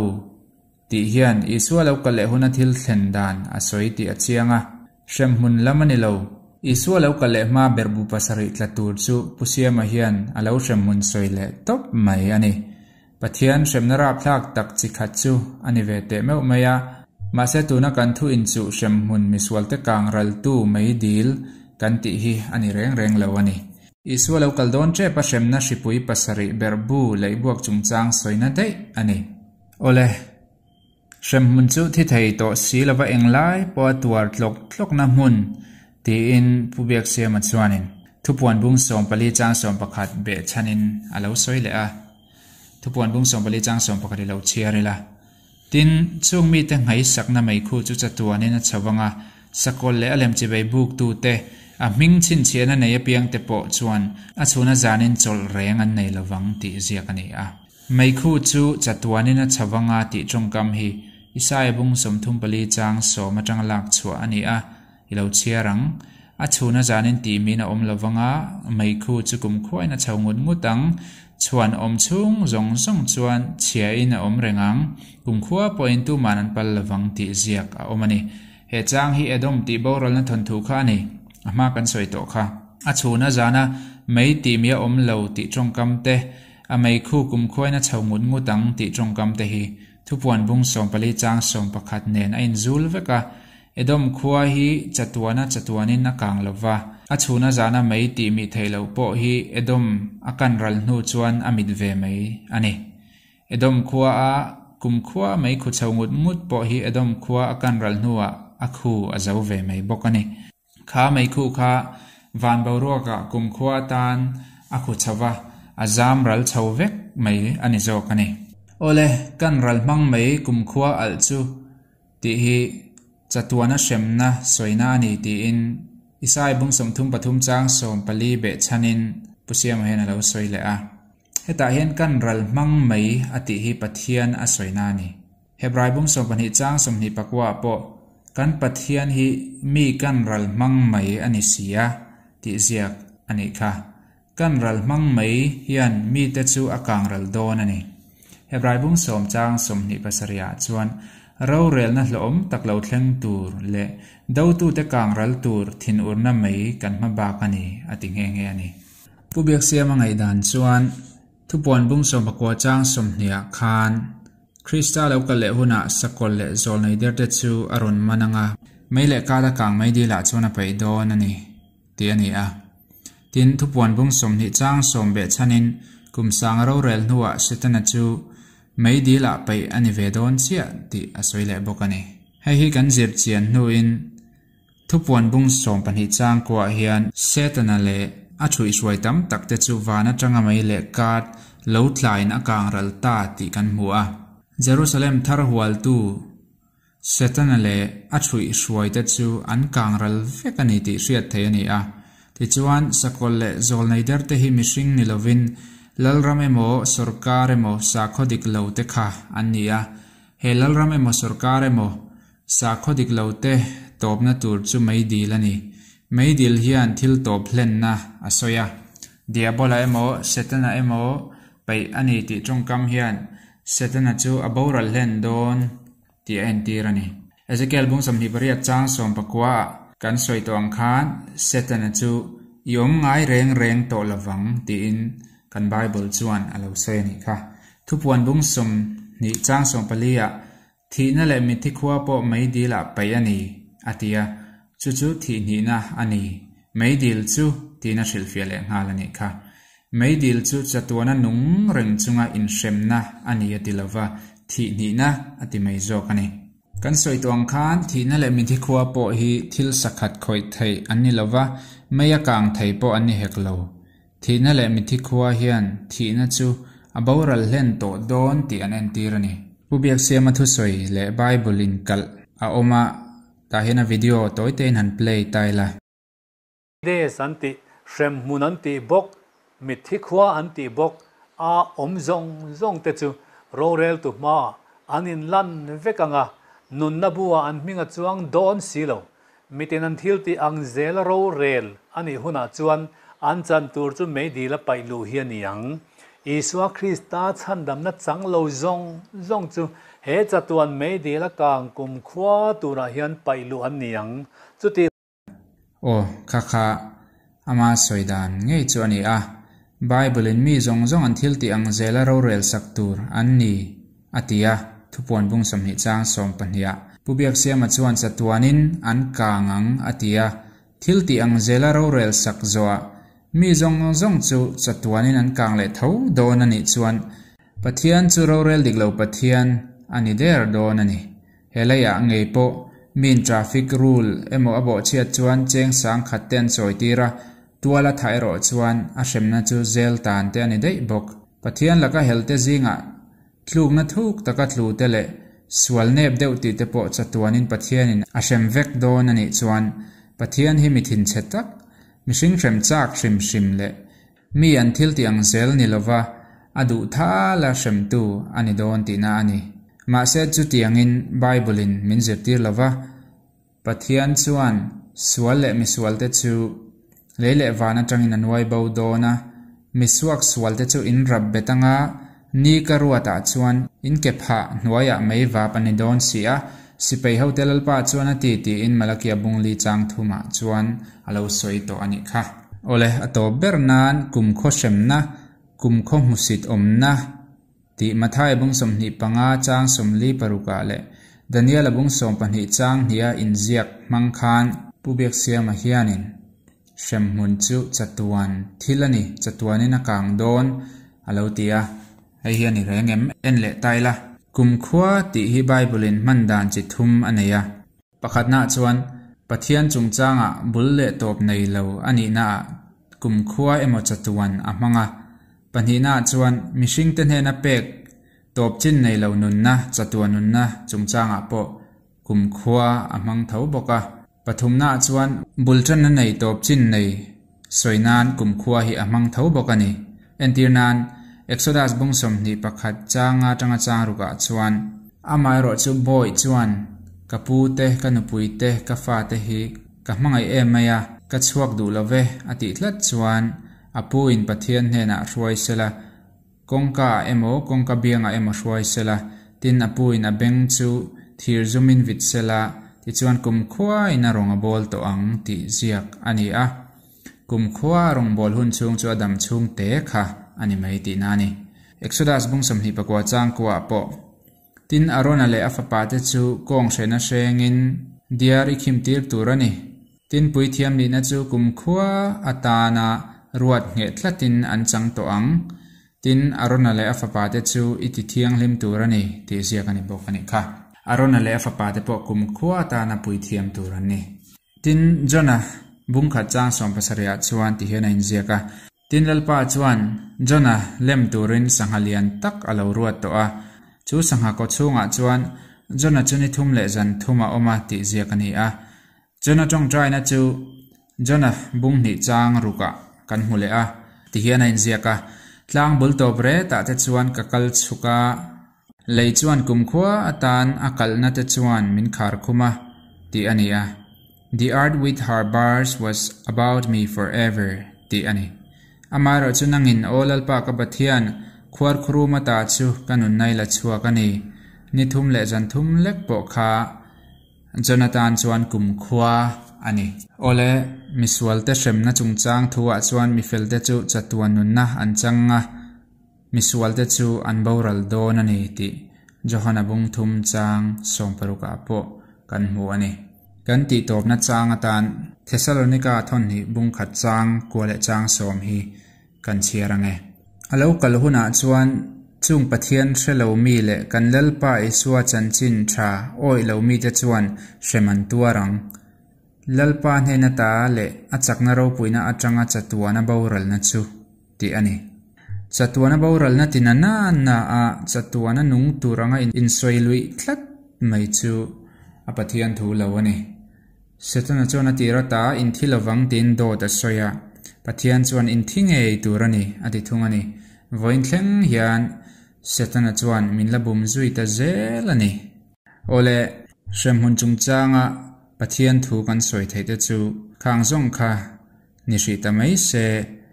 tih hian Isua lo kal leh huna thil thlen dan a sawi tih a chiang a. Hremhmun lam a ni lo. Isua lo kal leh hma berhbu pasarih tla tur chu Pu Siama hian a lo hremhmun sawi leh tawp mai a ni. Pathian hremna rapthlak tak chi khat chu a ni ve teh meuh mai a, mahse tuna kan thu inchuh hremhmun misualte kang raltu mei dil kan tih hi a ni reng reng lo a ni. Isua lo kal dawn tep a hremna hripui pasarih berhbu leihbuak chungchang sawina daih a ni. Awle, hremhmun chu thi thei tawh si lova englai pawha tuar tlawk tlawkna hmun tiin Pu Biaksiama chuanin Thupuan bung 14 chang 11 behchhanin a lo sawi leh a. Thupuan bung 14 chang 11 i lo chhiar ila. Tin, chung mite nghaisakna meikhu chu chatuanin a chho vang a, sakawlh leh a lemchivei buktute, a hming chhinchhiahna nei apiangte pawh chuan a chhuna zanin chawlh reng an nei lovang tih ziak a ni a. Meikhu chu chatuanin a chho vang a tih tawngkam hi Isaia bung 34 chang 10 atanga lak chhuah a ni a, i lo chhiar ang. A chhuna zanin tih min a awm lo vang a, meikhu chu kumkhuain a chho ngut ngut ang. Chhuan awm chhung zawng zawng chuan chhiain a awm reng ang. Kumkhua pawhin tuman an pal lo vang tih ziak a awm a ni. He chang hi Edom tih boralna thawnthu kha a ni. A hma kan sawi tawh kha. A chhuna zana mei tih mi a awm lo tih tawngkam te, a meikhu kumkhuain a chho ngut ngut ang tih tawngkam te hi Thupuan bung 14 chang 11 nen a inzul vek a. Edom khua hi chatuana chatuanin a kang lo va, a chhuna zana mei tih mih theih loh pawh hi Edom a kan ral hnu chuan a mit ve mai a ni. Edom khua a kum khua mei khu chho ngut ngut pawh hi Edom khua a kan ral hnuah a khu a zo ve mai bawk a ni. Kha mei khu kha van boruakah kum khua atan a khu chho va, a zam ral chho vek mai a ni zawk a ni. Awle, kan ral hmang mei kum khua alh chu tih hi chatuana hremna sawina a ni tiin Isai bung 33 chang 14 behchhanin Pu Siama hian a lo sawi leh a. Hetah hian kan ral hmang mai a tih hi Pathian a sawina a ni. Hebrai bung 12 chang 24 ah pawh kan Pathian hi mi kan ral hmang mai a ni si a tih ziak a nih kha. Kan ral hmang mai hian mite chu a kang ral dawn a ni. Hebrai bung 10 chang 27 ah chuan rorelna hlawhawm tak lo thleng tur leh dotute kang ral tur thinurna mai kan hma bak a ni a ti nghe nghe a ni. Pu Biaksiama ngaihdan chuan Thupuan bung 19 chang 20 ah khan Krista lo kal leh hunah sakawlh leh zawlnei derte chu a rawn man anga mei leh kala kang mai dilah chuan a paih dawn a ni tih a ni a. Tin, Thupuan bung 20 chang 10 behchhanin kum sang rorel hnuah Setana chu mei dilah paih a ni ve dawn chiah tih a sawi leh bawk a ni. Hei hi kan zir chian hnuin Thupuan bung 12 chang kuah hian Setana leh a thuihhruai tam tak te chu van atanga mei leh kat lo tlain a kang ral ta tih kan hmu a. Jerusalem thar hualtu Setana leh a thuihhruai te chu an kang ral vek a ni tih hriat theih a ni a. Tichuan, sakawlh leh zawlnei der te hi mihring ni lovin Lalram emaw sorkar emaw sakhaw dik lo te kha an ni a. He Lalram emaw sorkar emaw sakhaw dik lo te tawpna tur chu meidil a ni. Meidil hian thil tawp hlenna a sawi a. Diabola emaw Setana emaw paih a ni tih tawngkam hian Setana chu a boral hlen dawn tih a entir a ni. Ezekiel bung 28 chang 19 ah kan sawi tawh ang khan Setana chu i awm ngai reng reng tawh lovang tiin kan Bible chuan a lo sawi a nih kha. Thupuan bung 20 chang 14 ah thihna leh mitthi khua pawh meidil ah paih a ni a ti a, chu chu thihhnihna a ni. Meidil chu tiin a hrilhfiah leh nghal a nih kha. Meidil chu chatuana nung reng chunga inhremna a ni a ti lova, thihhnihna a ti mai zawk a ni. Kan sawi tawh ang khan thihna leh mitthi khua pawh hi thil sakhat khawih theih an ni lova, mei a kang thei pawh an ni hek lo. Thihna leh mitthi khua hian thihna chu a boral hlen tawh dawn tih an entir a ni. Pu Biaksiama thusawi leh Bible inkalh a awm a, tah hian a video tawi tein han play ta ila. Hades an tih, hremhmun an tih bawk, mitthi khua an tih bawk a awm zawng zawng te chu roreltu hmaah an inlan vek ang a, nunna bu-ah an hming a chuang dawn si lo. Mitin an thil tih ang zela rorel a nih hunah chuan an chan tur chu meidil a paih luh hi a ni ang. Isua Krista chhandamna chang lo zawng zawng chu he chatuan meidil a kang kumkhua turah hian paih luh an ni ang. Chuti. Aw, kha kha ama sawi dan ngei chu a ni a. Bible-in mi zawng zawng an thil tih ang zela rorel sak tur an ni a ti a, thupuan bung 20 chang 12 ah Pu Biaksiama chuan chatuanin an kang ang a ti a, thil tih ang zela rorel sak zawhah mi zawng zawng chu chatuanin an kang leh tho dawn a nih chuan Pathian chu rorel dik lo Pathian a ni der dawn a ni. He leiah ngei pawh miin traffic rule emaw a bawhchhiat chuan cheng sang khat te an chawi tir a, tual a thah erawh chuan a hremna chu zel tan te a ni daih bawk. Pathian laka helte zingah tlukna thuk taka tlu te leh sual nep deuh tih te pawh chatuanin Pathianin a hrem vek dawn a nih chuan Pathian hi mi thinchhe tak, mihring hrem chak hrim hrim leh Mi an thil tih ang zel ni lova a duh thala hremtu a ni dawn tihna a ni. Mahse chutiangin Bible-in min zirtir lova, Pathian chuan sual leh misualte chu lei leh van atangin a nuai bo dawn a, misuak sualte chu in rap bet anga ni ka ruatah chuan in ke phah hnuaiah mei vap a ni dawn si a, sipai hote Lalpa chuan a ti tiin Malakia bungli chang thumah chuan a lo sawi tawh a nih kha. Awle, a tawp ber nan kumkhaw hremna, kumkhaw hmusit awmna tih Matthai bung 25 chang 46 ah leh Daniela bung 12 chang hniha inziak hmang khan Pu Biaksiama hianin hremhmun chu chatuan thil a ni, chatuanin a kang dawn a lo ti a. Hei hi a ni reng em? En leh ta ila. Kumkhua tih hi Bible-in hman dan chi thum a nei a. Pakhatnaah chuan, Pathian chungchangah bul leh tawp nei lo a nihnaah kumkhua emaw chatuan a hmang a. Pahnihnaah chuan, mihringte hnena pek tawp chin nei lo nunna, chatuan nunna chungchangah pawh kumkhua a hmang tho bawk a. Pathumnaah chuan, bul tanna nei tawp chin nei sawi nan kumkhua hi a hmang tho bawk a ni. Entir nan, Exodus bung 21 changa tanga chang rukah chuan, Amaherawhchu bawi chuan, Ka pu te, ka nupui te, ka fa te hi ka hmangaih em mai a, ka chhuak duh lo ve, a tih tlat chuan a pu in Pathian hnenah hruai sela, Kawngka ah emaw kawngka biangah emaw hruai sela, tin a pu in a beng chu thir zumin vit sela, tichuan kumkhua in a rawn a bawl tawh ang tih ziak a ni a. Kumkhua a rawn bawl hun chhung chu a dam chhung te kha a ni mai tihna a ni. Exodus bung 29 chang kuah pawh Tin, Arona leh a fapate chu kawng hrehna hrengin diar i khimtir tur a ni. Tin, puithiam nihna chu kumkhua atana ruat ngheh tlatin an chang tawh ang. Tin, Arona leh a fapate chu i ti thianghlim tur a ni, tih ziak a ni bawk a nih kha. Arona leh a fapate pawh kumkhua atana puithiam tur an ni. Tin, Jona bungkhat chang 70 ah chuan ti hian a inziak a. Tin Lalpa chuan Jona lem turin sangha lian tak a lo ruat tawh a, chu sangha kaw chhungah chuan Jona chu ni thum leh zan thum a awm a tih ziak a ni a. Jona tawngtaina chu Jona bung hnih chang rukah kan hmu leh a, ti hian a inziak a, Tlang bul tawp retah te chuan ka kal chhuk a, lei chuan kumkhua atan a kalhna te chuan min khar khum a, tih a ni a. The earth with her bars was about me for ever, tih a ni. Amaherawhchu nangin, Aw Lalpa ka Pathian, khuarkhurum ata chu ka nunnai la chhuak a ni. Ni thum leh zan thum lek pawh kha Jonathan chuan kumkhua a ni. Awle, misualte hremna chungchang thuah chuan mifelte chu chatuan nunna an chang a, misualte chu an boral dawn a ni tih Johana bung thum chang 60 ah pawh kan hmu a ni. Kan tih tawpna chang atan Thesalonika thawn hnih bung khat chang kua leh chang 10 hi kan chhiar ang e. A lo kal hunah chuan chung Pathian hre lo mi leh kan Lalpa Isua chanchin tha awih lo mite chuan hrem an tuar ang. Lalpa hnena ta leh a chakna ropuina atanga chatuana boralna chu tih a ni. Chatuana boralna tina na na a chatuana nung tur anga insawi luih tlat mai chu a Pathian thu lo a ni. Setana chuan a tir ata inthi lovang tiin dawt a sawi a, Pathian chuan inthi ngei tur a ni a ti thung a ni. Vawiin thleng hian. Setana chuan min la bum zui ta zel a ni. Awle, hremhmun chungchanga Pathian thu kan sawi theih te chu khang zawng kha ni hrih ta mai se,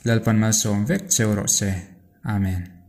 Lalpan malsawm vek cheu rawh se. Amen.